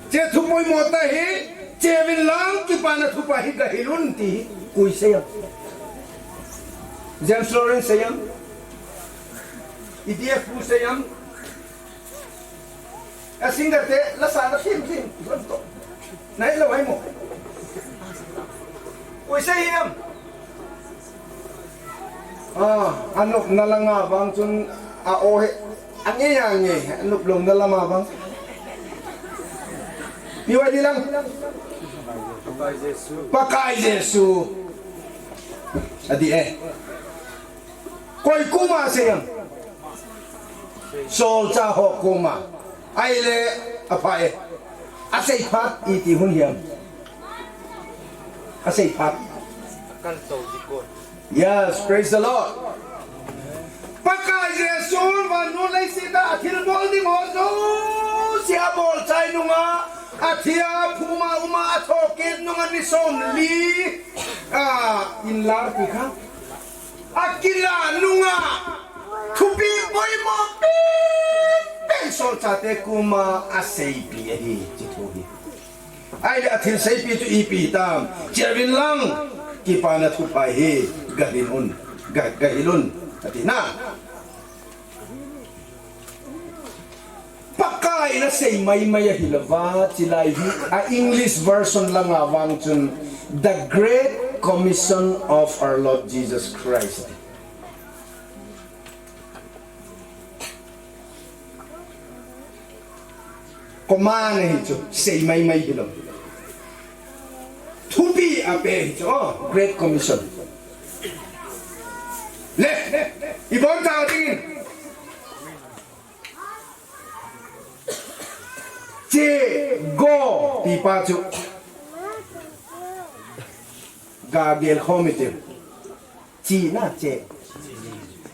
Che thu poimo tah hi, che uvin lang kipana thupha hi gahil un ti hi, koi sei am? James Lawrence sei am? E D F pu sei am? A singer te, la sa la thim thim, don to. Nai lo hai mo. Koi sei am? Ah, anopna langa vang chun a o he, ange ange, anop louna lama vang. Piu ai di lang. Pakai Jesu. Adi eh. Koi koma sei am? Solchah ho koma. Ahile apha e. Asei phat iti hun hiam? Asei phat. Yes, praise the Lord. Pakai Jesu vannoi leiset a athilbol ding ho jouse abol chai nunga, athia phuma uma, athoukit nunga ni somli, ah, inlar ti kha. Akilah nunga, thupi poimo pen pen solchate koma aseipi ahi, chi thu hi. Ahile athil seipi chu ipi tam, che uvin lang, kipana thupha hi gahil un, ga, gahil un, ati na. Pakaiyin asei maimai ahilouva, chilai hi, a English version langa vang chun, The Great Commission of Our Lord Jesus Christ. Command ahi chu, sei maimai hilou. Thupi ape ahi chu, oh, Great Commission. Le, ibon tao dingin. Che, go, ti pa chu. Ga gel khom iti. Che na, che.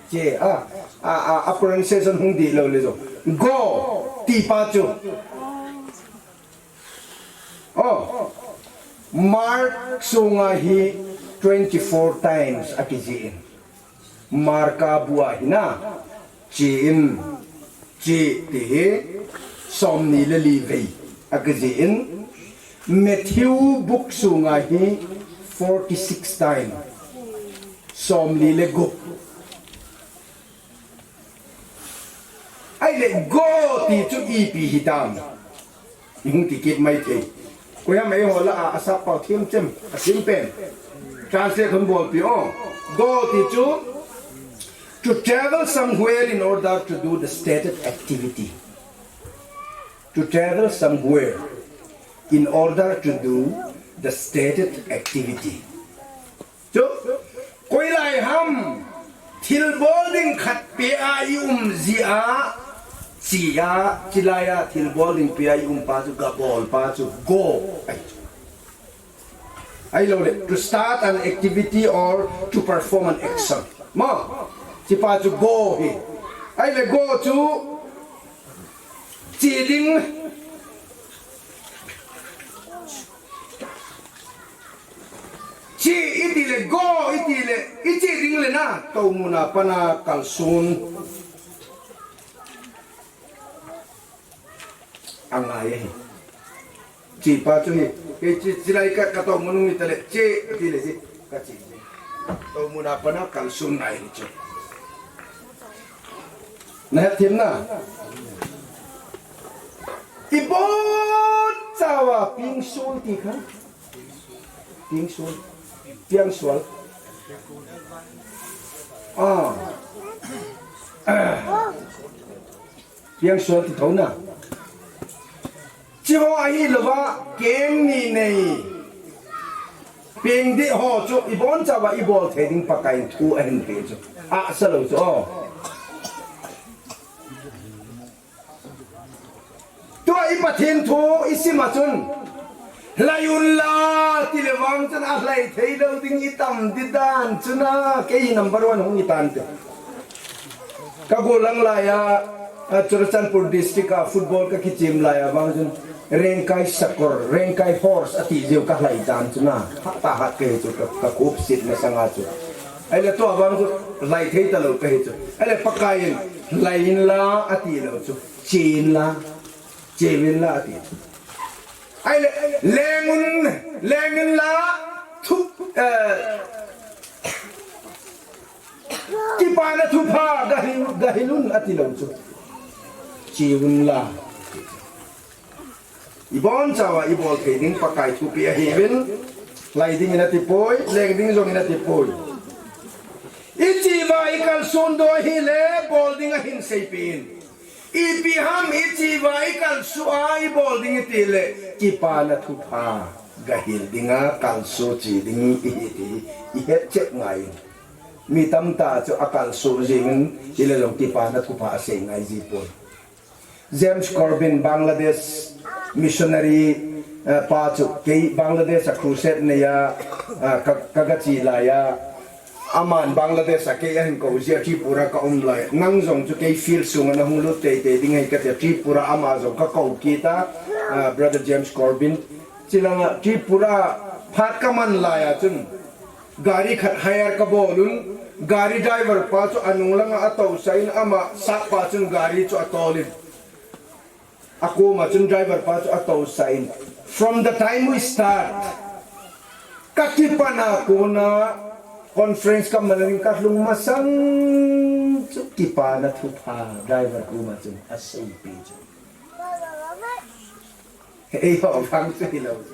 Che, a, a, a, a pronunciation hung dih lou le jo. Go, ti pa chu. Oh, Mark sunga hi twenty-four times akijih in. Marka bu a hi na, che in, che ti hi, somni le li vei akijih in. Matthew book sunga hi forty-six time, somli le gup. Ahile go ti chu ipi hitam? I hung kikit mai thei. Koiham eiho lah a, asap pau thim chem, asim pen. Translate hung bolpi o. Go ti chu, to travel somewhere in order to do the stated activity. To travel somewhere in order to do the stated activity. Chu, koi lai ham, thilbol ding khat pe a i um jia, chia, chilai a thilbol ding pe a i um pa chu, gabol pa chu, go. Ai. Ahilou le, to start an activity or to perform an action. Mo, chi pa chu go hi. Ahile go chu, che ding. Che iti le, go iti le, i che ding le na, toumuna pana kalsun. Angai ahi. Che pa chu hi, kei che, chilai ka, ka toumun hung hi ta le, che ati le che, ka che. Toumuna pana kalsun ngai hi chu. Na het thim na. Ibon chawa pingsul ti kha. Pingsul. Piangsual. Ah. Piangsual ti tho na. Chi ho ahi lova keng ni nei. Ping di ho chu ibon chawa ibol thei ding Pakai thu ahin pe chu. A sa lo chu. Oh. Tua i Pathen thu i sim a chun, hlai un la, ti le vang chun a hlai thei lo ding i tam di dan chun a, kei hi number one hung i tan te. Ka golang lai a, a Churachandpur district a football ka kichem lai a vang chun, Rengkai Sakor, Rengkai Horse a ti jeu ka hlai dan chun a, hat ta hat ka hi chu ka, ka kup sit na sanga chu. Ai le tua vang chu hlai thei ta lo ka hi chu. Ai le Pakai in hlai in la a ti lo chu. Chin la, chin la ati. Ai le, lengun, lengun la, thup, eh, kipana thupha, gahil, gahilun ati lo chu. Chin la. Ibon chawa, ibol thei ding Pakai thupi ahi vin. Hlai ding in ati poi, leng ding jong in ati poi. I chiva i kalsun do hi le, bol ding ahin sei pin. Ipi ham i chiva i kalsu a i bol ding i ti le, kipana thupha gahil dinga kalsu chi ding i hi ti i het chet ngai. Mi tamtah chu a kalsu jingin i le long kipana thupha a sei ngai ji poi. James Corbin, Bangladesh missionary, eh, pa chu kei Bangladesh a crusade nei a, eh, ka, ka ga chi lai a, Aman Bangladesh a kei ahin kou jia Tripura ka um lai. Nang jong chu kei field sunga na hung lut teitei ding ahi kati a Tripura ama jong ka kou kit a, ah, Brother James Corbin. Chilanga Tripura phat ka man lai a chun gari khat hire ka bol un, gari driver pa chu anung langa a tousah in ama sap pa chun gari chu a tol in. A koma chun driver pa chu a tousah in. From the time we start, ka kipana kona conference ka man in ka lung masang chu kipana thupha driver koma chun a seipi chu. Ei ho vang chu hi lo chu.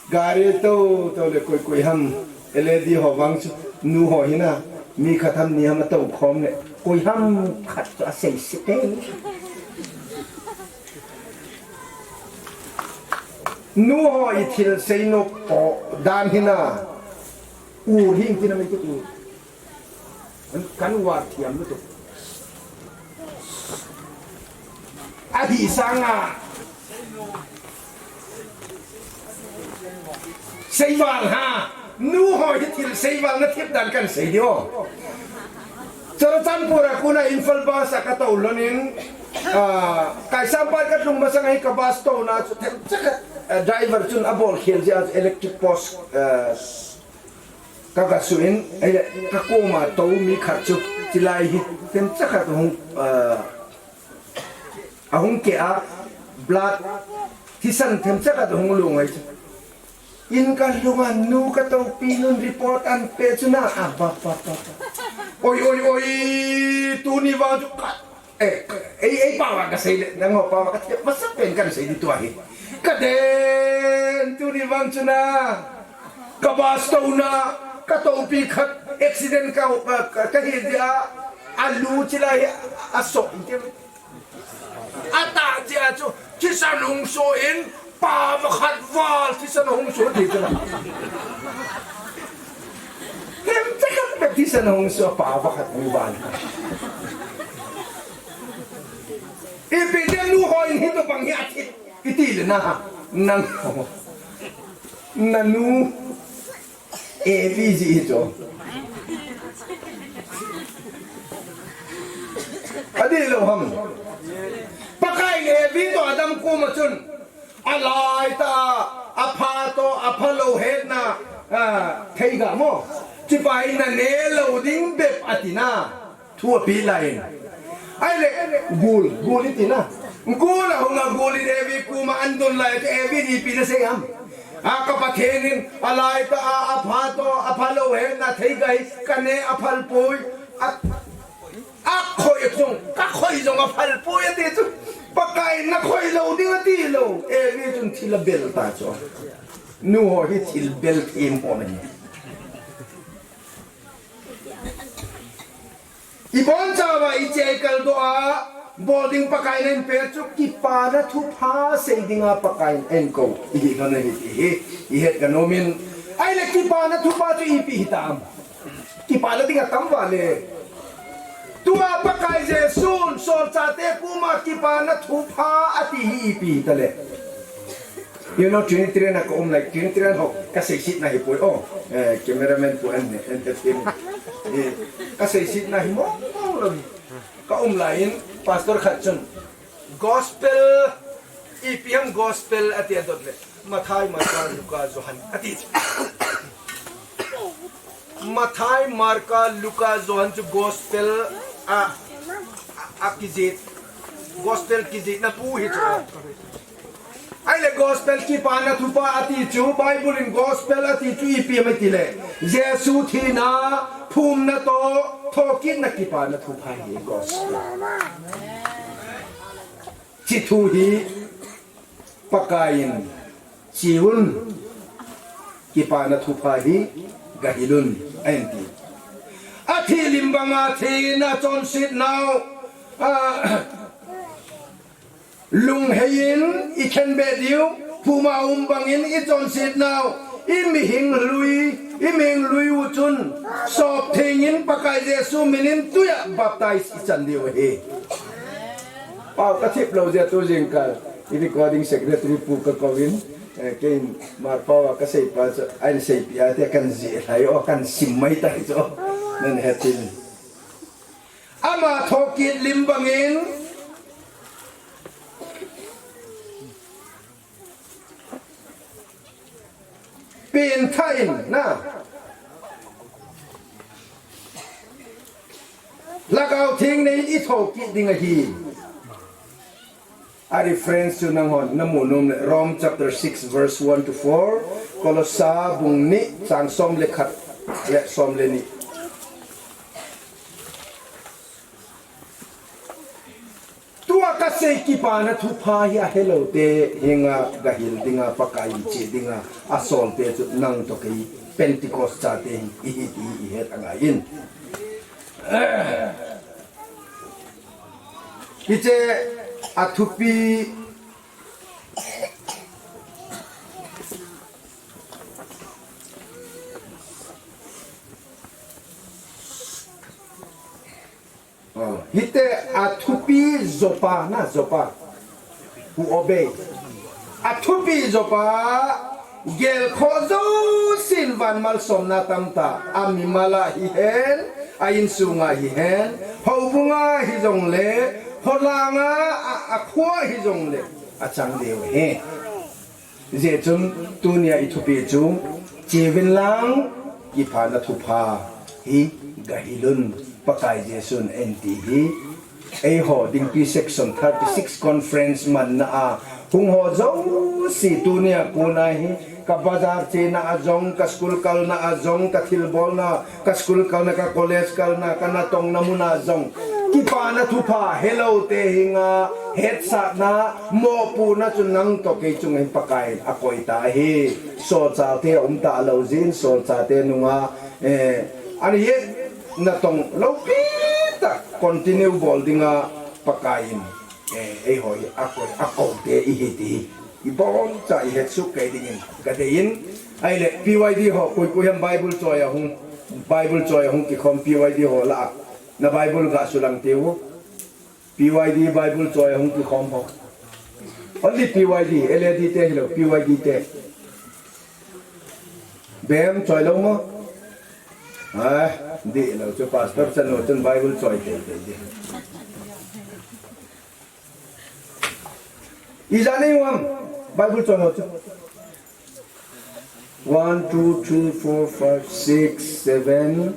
Gari to, to le koi koi ham, L A D ho vang chu, nu ho hina, mi khat ham ni ham a to khom le, koi ham khat chu a sei se te. Nu ho i thil sei no po dan hina, u hing tina me tu. Kan, kan uar thiam lutuk. Ahi sanga. Seival ha. Nu ho hi thil seival na thip dan kan sei di o. Churachandpur a kona Imphal bus a ka to lhonin, ah, Kaisampat ka tlung masang hi ka bus tona chu themcha khat, ah, driver chun a bol khel jeh a electric post, ah, Ka, ka suin, ei, ka koma to mi khat chu, chilai hi, themcha khat hung, ah, ahung ke a, blood, thisan themcha khat hung lung ai chu. In ka lunga nu ka topi nun report an pe chu na, ah, ba, ba, ba, ba. Oi, oi, oi, tuni vang chu ka, Eh, ei, ei, pawa ka sei le, nangho pawa ka thep, masa pen kan sei di tua hi. Ka den, tuni vang chu na, ka bus tona, ka topi khat, accident ka, ka, ka hi dia, a lu chilai, a so, in ke. A ta dia chu, thisan hung so in, Pa pakhat val thisan ahung so ti chu la. Themcha khat bep thisan ahung so pa pakhat hung val. Ipi dia nu ho in hi to bang hi athi. Iti le na ha. Nang ho. Na nu. Evi ji hi chu. Adih lou ham. Pakai in Evi toh Adam koma chun. Alai tah a, apha toh, apha lou hetna, ah, theiga mo. Chipa in na ne lou ding bep ati na. Thu api lai in. Ahile, gul, gul iti na. Gul ahung a gul in Evi koma adon lai, Evi in ipi na sei ham. A ka Pathen in, alai tah a, apha toh, apha lou hetna theiga hi, ka ne aphal poi. A, Jong, ka khoi jong aphal poi ati chu. Pakai in na khoi lou ding ati lou. Evi chun thil abel ta chu. Nu ho hi thil bel them ho ahi. Ibon chauva iche ikaldoh a, bol ding Pakai in eipe chu kipana thupha sei dinga Pakai in eikou. Ihi lhon ahi ti hi, ihet kanom in. Ahile kipana thupha chu ipi hitam. Kipana ding atam vale. Tua Pakai Jesun solchate koma kipana thupha ati hi ipi hitale. You know, Trinitarian a ka um lai, Trinitarian ho, ka seisetna hi poi. Oh, eh, cameraman pu an, an, an, eh, ka seisetna hi mong mong lou. Ka um lai in, pastor khat chun, gospel, ipi ham gospel ati adot le. Mathai, Marka, Luka, Johan ati. Mathai, Marka, Luka, Johan chu gospel a, a, a kijih, gospel kijihna pu hi chu. Ahile gospel kipana thupha ati chu, Bible in gospel ati chu ipi ham itile, Jesu thina, phumna toh, thokitna kipana thupha hi gospel. Hiche thu hi Pakai in, "Che un, kipana thupha hi gahil un," ahin ti. Athi lim banga athi in achonset nau, a, lunghei in ikhenbeh diu, phuma um bangin ichonset nau, imihing lui, imihing lui u chun, sop theng in Pakai Jesu min in tuiya baptize ichan diu ahi. Pao kathip lou jeh a tu jingkah, i recording secretary pu kakouvin, eh, kei in Marpao a kaseipa chu, ahin seipeh a te kan jih lhai o, kan sim mai tai chu, nan hetin. Ama thokit lim bangin, Pen thah in, na. Lhagao Theng nei in i thokit ding ahi. A reference chu nanghon, na mu nom le, Rome chapter six verse one to four, Kolosa bung ni chang som le khat le som le ni. Tua kasei kipana thupha hi ahelou te henga gahil dinga, Pakai in che dinga, asolte chu nang toh kei Pentecost chate hi ihi ti hi ihet angai in. Hiche athupi Oh, hiti a thupi jopa, na jopa. Who obey. A thupi jopa, gelkhoh jousen van malsomna tamtah, a mimal a hihen, a insunga hihen, houbunga hijongle, kholanga a, a kho hijongle, achang diu ahi. Hijeh chun tunia i thupi chu, cheuvin lang, kipana thupha hi gahilun, Pakai Jesun eiti hi. Eiho dingpi section thirty six conference manna a hung ho jouse tunia kona hi, ka bazar chena a jong, ka school kalna a jong, ka thilbolna, ka school kalna, ka college kalna, ka natongna muna jong, kipana thupha helou te henga hetsahna, mopohna chu nang toh kei chunga hin Pakai in akoi ta ahi. Solchate aum talou jeh in, solchate nunga, eh, ani hi natong loupi tah continue bol dinga Pakai in, eh, eiho hi akoi, akou te ihi ti hi iboncha ihetsuh kei dingin kadei in. Ahile P Y D ho, koi koi ham Bible choi a hung, Bible choi a hung kikhom P Y D ho lah a, na Bible gasulang teu. P Y D Bible choi a hung kikhom ho. Only P Y D, L A D te hilou, P Y D te. Bem choi lou mo? Ah, dihlou chu pastor chanu chun Bible choi teitei di. Ijat nei um ham Bible choi ho chu. One, two, three, four, five, six, seven,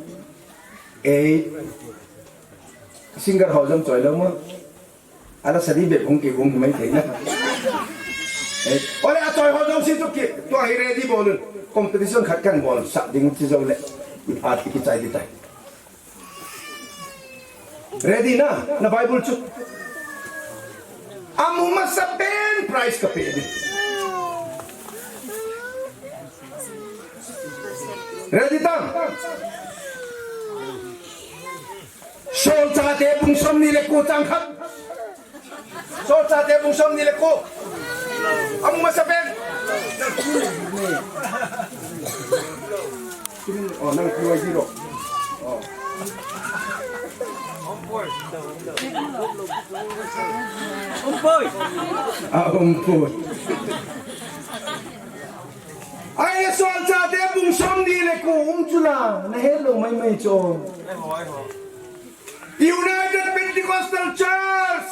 eight. Singer ho jong choi lou mo? Ala sadi bep hung kihung mai thei na. Eh, ole achoi ho jong si tu ki, tua hi ready bolun. Competition khat kan bolsah ding chi jongle, iphat kichai ding tai. Ready na? Na Bible chu. Amu masa pen prize ka pe di. Ready tam? Solchate bung som ni le ko chang khat. Solchate bung som ni le ko. Amu masa pen. Oh, nang kuai zero. Oh. Umpoi. Ah, umpoi. Ai, Solchate bung som ni le ko um chu la, na hello mai mai cho. United Pentecostal Church,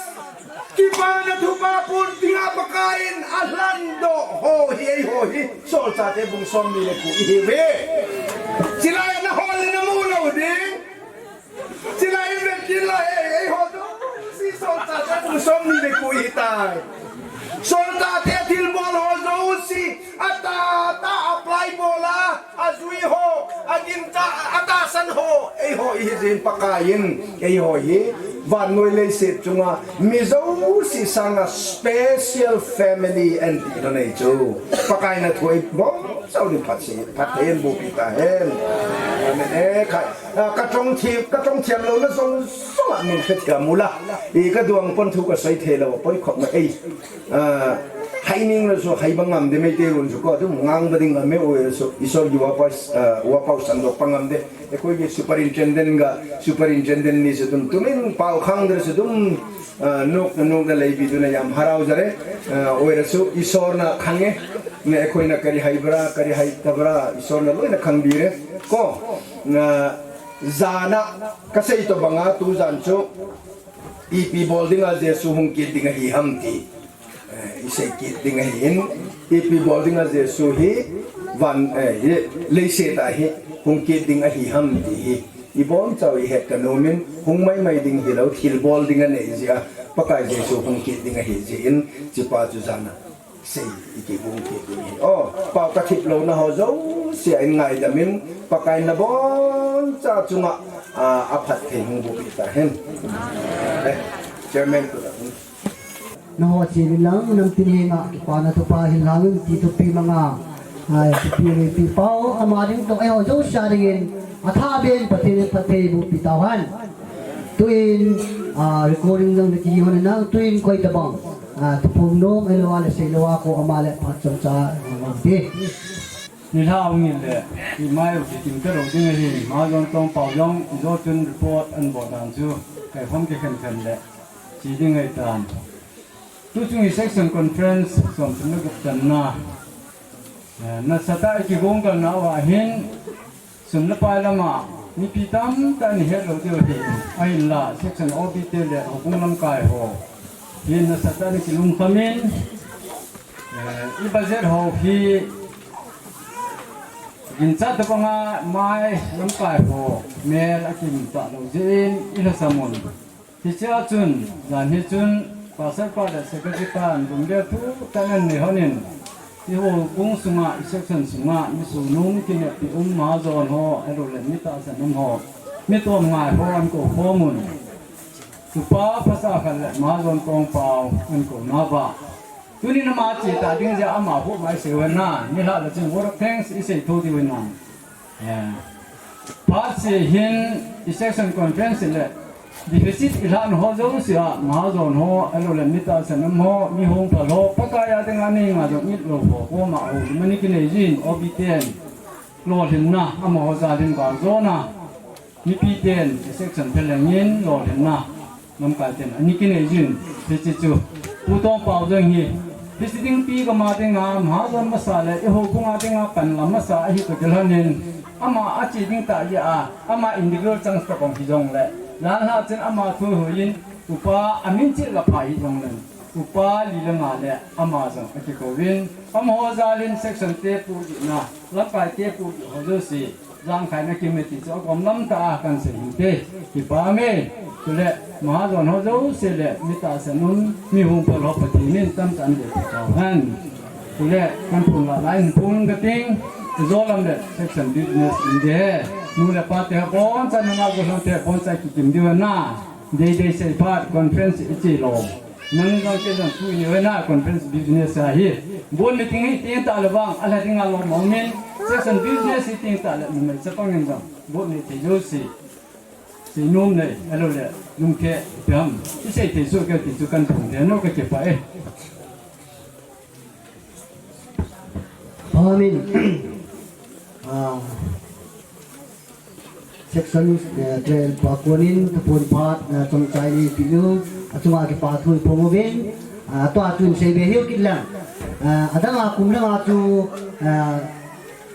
kipana thupha pon dinga Pakaiyin alhan doh ho hi, eiho hi, Solchate bung som ni le ko ihi uve. Chilai na hol na mu lou ding. Chilai in vet kit la, ei, eiho jouse Solchate bung som ni le ko ihi tai. Solchate thilbol ho jouse, ata, ata apply bol a, ajui ho, agincha, atahsan ho, eiho ihi jin Pakaiyin, eiho hi, vannoi leiset chunga, mi jouse sanga special family ahi ti na nei chu. Pakaiyin athu ibol, sao ni phat si, phat hen bu pi ta hen. Amen. Eh, khai, ah, ka chong thi, ka chong thiam lou na jong, jong a min khe thiam u la. I ka duang pon thu ka soi thei lou, poi khop ma ei. Ah, hai ning la so, hai bang ngam de mei te run so ko, tu ngang ba ding ngam me oi la so, Isor yuva pa, ah, uva pau sang do pangam de. Eikoi ke superintendent ga, superintendent ni se tum, tumin pau khang de se tum, ah, nok, nok na lei bi tu na yam harau jare, ah, oi la so, Isor na khang e, na eikoi na kari hai bra, kari hai ta bra, Isor na loi na khang bi re. Ko, na jana, ka sei to banga tu jan chu, ipi bol dinga Jesu hung kit ding ahi ham ti. Eh, i sei kit ding ahi in, ipi bol dinga Jesu hi van, eh, hi leiset a hi hung kit ding ahi ham ti hi. I bol chau i het ka nomin, hung mai mai ding hi lou, thil bol ding anei jia, Pakai Jesu hung kit ding ahi jin, chipa chu jana. Sei, i kibung kit ding hi. Oh, pau ka thip lou na ho jouse a in ngaidam in, Pakai na boncha chunga, ah, aphat thei hung bu pi ta hen. Eh, chairman tu la. Na ho chi ni lang, nam tin hi nga, kipana thupha hin lang, ti thupi manga. Ai, thupi ni pi pau, ama ding to, eh, ho jouse a ding in, atha ben, Pathen, Pathen bu pi tau hen. Tuin, ah, recording jong na ki hon na, tuin koi ta bang. Ah, thuphong nom, elo a le sei lo a ko ama le phat chomcha, ah, ti. Ni hla ung in le, i mai u ti ting ka ro ding ahi, Mahajon Tongpao jong, i jo chun report an bol dan chu, kai khom kikhen khen le, chi ding ahi tan. Tu chung i section conference, som thum le gup channa. Eh, nasatah i kigong kalna uva hin, sum le pai lama, mipi tamtah in i het lou diu ahi. Ahinla, section O B te le, houbung lamkai ho. Hin nasatah in kilungkham in, eh, i budget ho hi, ginchat tabanga mai lamkai ho, mel akim talou jeh in, i lhasam un. Hichea chun, jan hi chun, Pastor pa le Secretary pan lunggel thutah in nei hon in, i houbung sunga, i section sunga, mi sunom kineppi um Mahajon ho, ahilou le mi tahsan um ho, mi tom ngai ho an kou khom un. Tupa Phasakhat le Mahajon Tongpao an kou nauva. Tuni nama che ta ding jeh a ama hu mai sei uvin na, ni hla le chun word of thanks i sei tho diu ahi na. Eh, phat se hin i section conference le deficit i lhahna ho jouse a, Mahajon ho, ahilou le mi tahsan um ho, mi hung phal ho, Pakai a dinga nei nga jong it lou ho, koma ho, mani kinei jin, O B ten, lolhinna, amaho jal in gal jona, mipi ten, i section pheleng in, lolhinna. Lamkai ten, ani kinei jin, hiche chu. Pu Tongpao jong hi, hiche ding pi kama dinga, Mahajon masa le, i houbung a dinga, pan lam masa, ahi toh kilhon in, ama a che ding tah jeh a, ama individual chance toh kong hi jong le. Jan lhah chen ama thu hui in, upa a min cheh la pha hi jong le. Upa li le nga le, ama jong a kikou in, amaho jal in section te pu jihna, lamkai te pu jih ho jouse. Jangkhaina kimu ti chu agom lam tah a kan sei hinte. Kipa me. Chule, Mahajon ho jouse le, mi tahsan um, mi hung phal ho Pathen in tamtah in vepui tau hen. Chule, kan phung la lai in phung ka ting, ijo lam le, section business in de. Nu le pa te ho boncha, nungah gollhang te ho boncha kikim diu na. Deidei sei phat conference ichi lou. Nang jong kei jong tuni hoina conference business ahi. Board meeting hi teng tah le vang, ala dinga lou mong min. Section business hi teng tah le numei chapang in jong. Board meeting jouse. Seinom nei, alo le, lungthim, ipi ham. Isei thei jouse kei ti chu kan phong thei nom ka kipah e. Amen. Ah, section, eh, twelve pa konin, tapon phat, eh, chomchai ni piu, achunga kipa thu iphong uvin, ah, tua chun seibe hiu kit lang. Ah, adang a kum lang a chu, ah,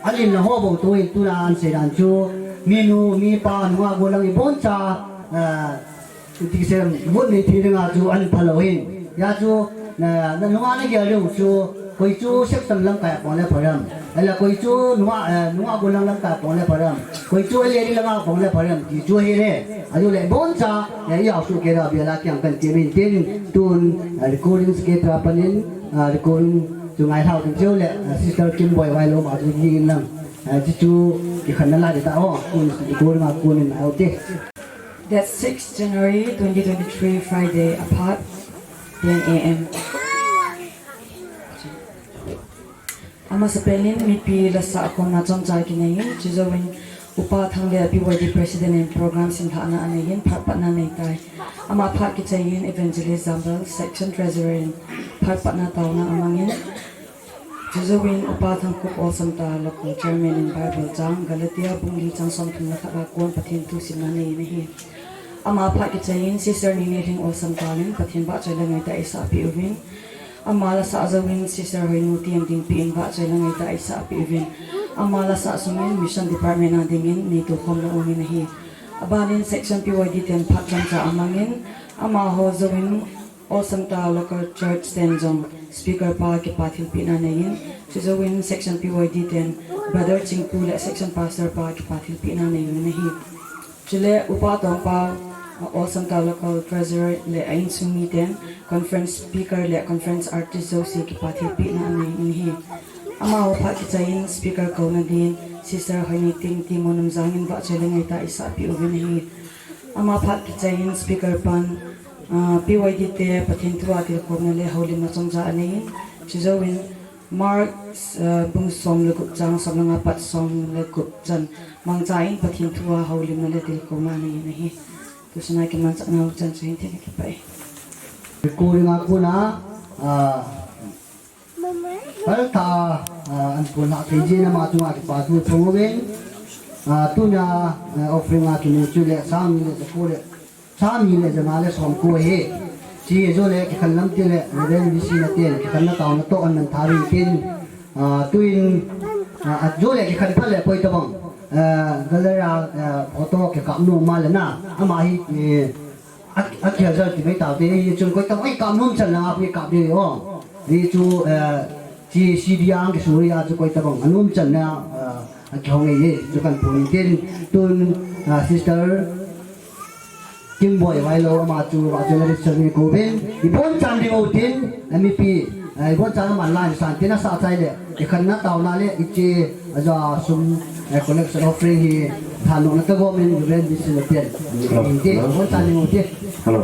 alin na ho bou tu in tuna an sei dan chu, minu, mipa, nunga golang iboncha, ah, Ti kisem, mut ni thi dinga chu an phalou hin. Hia chu, na, na nunga na gel diu chu, koi chu section lamkai a pang le pha dem. Ahila koi chu nunga, eh, nunga golang lamkai a pang le pha dem. Koi chu area lamkai a pang le pha dem. Ti chu ahi le. Ajeh le boncha, eh, i au su ke da bia la kiang kan ti min tin tun, eh, recording secretary panin, eh, recording chu ngai hlau tin chu le, eh, Sister Kimboi Vailou ma chu ni in lang. Eh, ti chu kikhen na lai ta o, kun recording a kun in au te. Date six January twenty twenty-three, Friday, aphat ten A M. Amasapen in mipi lasa a kona chomcha kinei in, chujouvin Upa Thang le P Y D President in program simlhahna anei in, phat patna anei tai. Ama phat kichai in Evangelist Jambal, Section Treasurer in phat patna taona amang in, Chujouvin Upa Thangkhup Olsam Tah Local Chairman in Bible chang Galatia bung li chang somthum le khat a kon Pathen thu simna nei in ahi. Ama phat kichai in Sister Nini Lhing Olsam Tah in Pathen vahchoi le ngaitah eisah peh uvin. Ama lasah jouvin Sister Hoinu Tiendingpi in vahchoi le ngaitah eisah peh uvin. Ama lasah sungin Mission Department a dingin nei tokhom na um in ahi. Abanin Section P Y D ten phat chomcha amang in amaho jouvin Olsam Tah Local Church ten jong speaker pa kipa thilpehna nei in, chujouvin Section P Y D ten Brother Chingpu le Section Pastor pa kipa thilpehna nei in ahi. Chule Upa Tongpao, Olsam Tah Local Treasurer le a insung miten conference speaker le conference artist jouse kipa thilpehna nei in ahi. Amaho phat kichai in speaker kouna din Sister Hoineiting Timon Umjang in vahchoi le ngaitah eisah peh uvin ahi. Ama phat kichai in speaker pan, ah, P Y D te Pathen thu a tilkhouna le houlimna chomcha anei in, chujouvin Mark, ah, bung som le gup chang som le nga pat som le gup chan mangcha in Pathen thu a houlimna le tilkhouna anei in ahi. Tusuna kimanchah nau chan chu hin thei kipah e. Recording a kona, ah, Altar, ah, an pon lhah thei jeh in ama chunga kipa thu phong uvin. Ah, tuna, ah, offering a kimu chu le, sang ni le, jako le, sang ni le, janga le, somko ahi. Chi jo le, kikhen lam ti le, Reverend V C na ten, kikhen na taona toh an man tha uvin tin. Ah, tuin, ah, a jo le, kikhen phat le, koi tabang. Ah, gallery a, ah, photo kikap nom ma le na, ama hi, eh, A, a kiha jal ti mai tau te, hi chun koi tam, oi, kap nom chan langa, pi kap de o. Hi chu, eh, chi C D ang kisuri a chu koi tabang, a nom chan na, eh, a kihong ei, hi chu kan pon tin, tun, ah, Sister Kimboi Vailou ama chu, a chu la Sister ni ko ben, i bon chan ding u tin, a mipi, eh, i bon chan ama line san tin a sa chai le. Ikhen na taona le, iche, aja sum, eh, collection offering hi, thanopna tagom in, Reverend V C Lopian. Hello. Inte, hello. Bon tani mo te. Hello.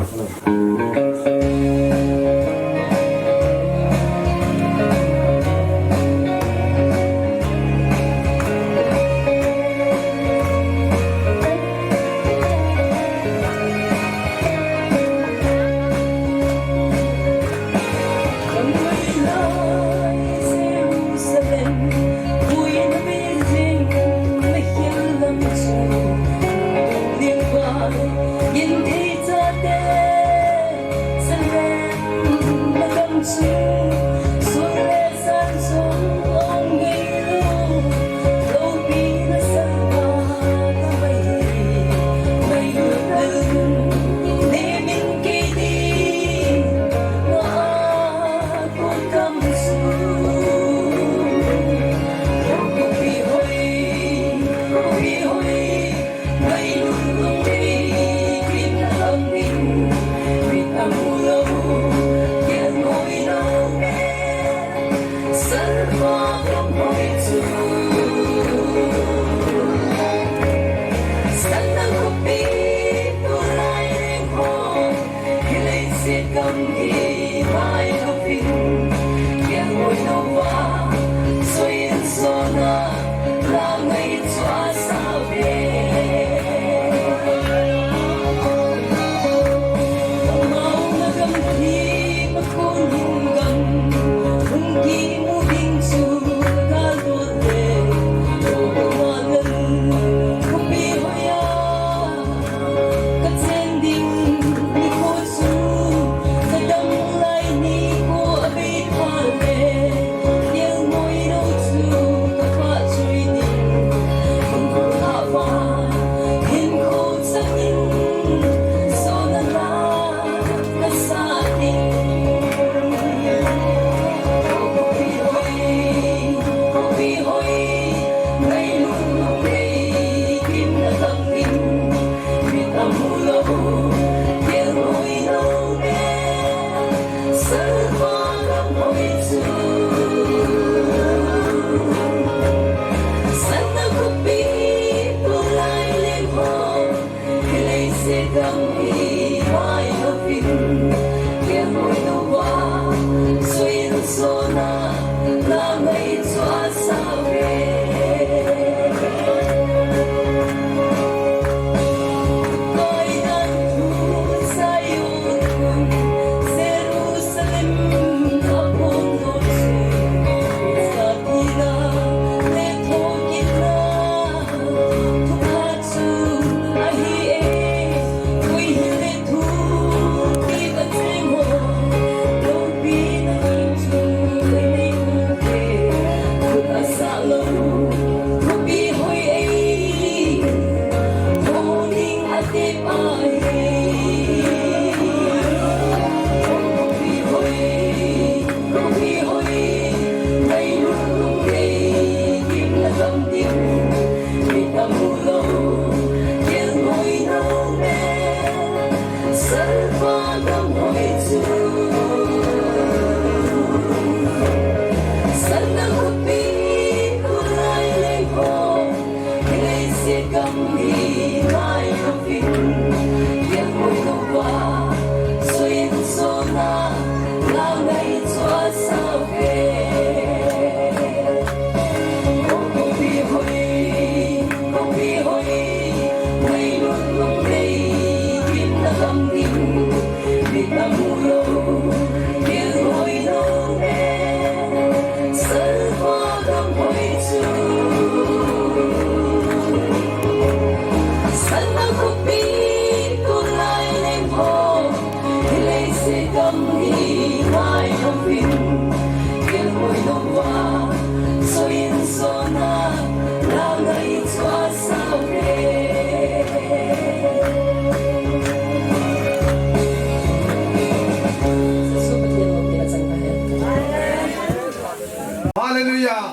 Hallelujah.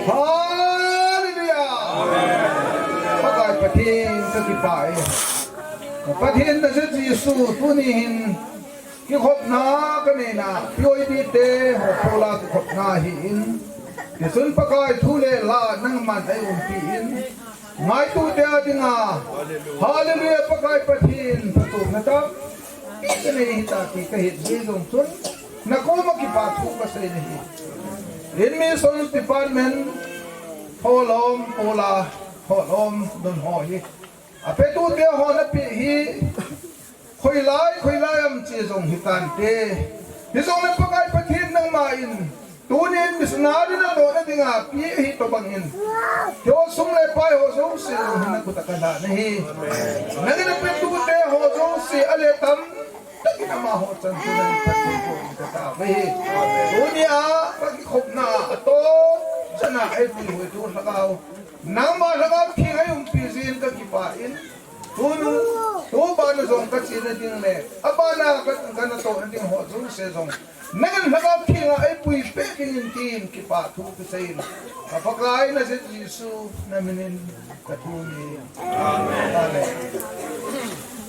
Hallelujah. Pakai Pathen kakipah e. Pathen Nazareth Jesu tuni hin kikhopna kanei na, P O I B te ho Paula kikhopna ahin. Hichun Pakai thu le la nangman eiumpi in. Ngaitute a dinga. Hallelujah, Pakai Pathen, phatchomna tam. Kanei hita ti kahet jeh jong chun, nakoma kipa thu kasei nahi. In Mission Department, Tholom, Paula, Tholom, don ho hi. Apetute hon apeh hi. Khoilai, khoilai ham ti jong hitante. Hijongle Pakai Pathen nangman. Tunin missionary natohna dinga peh ahi tobangin. Keiho sum le pai ho jouse jong hin nakhut a kalah nahi. Nangin apetute ho jouse ale tam. Takin amaho chan tunin Pathen ko in katao ahi. Tunia kakikhopna ato. Chana eipui hoi tu lhagao. Nangma lhagao theng eiumpi jin kakipah in. Tunu, tubana jong kachena ding le, abana ka, kanatohna ding ho jouse jong. Nangin lhagao thenga eipui peh dingin tin kipa thu kasei in. Ka Pakai Nazareth Jesu naminin kathum e. Amen. Amen.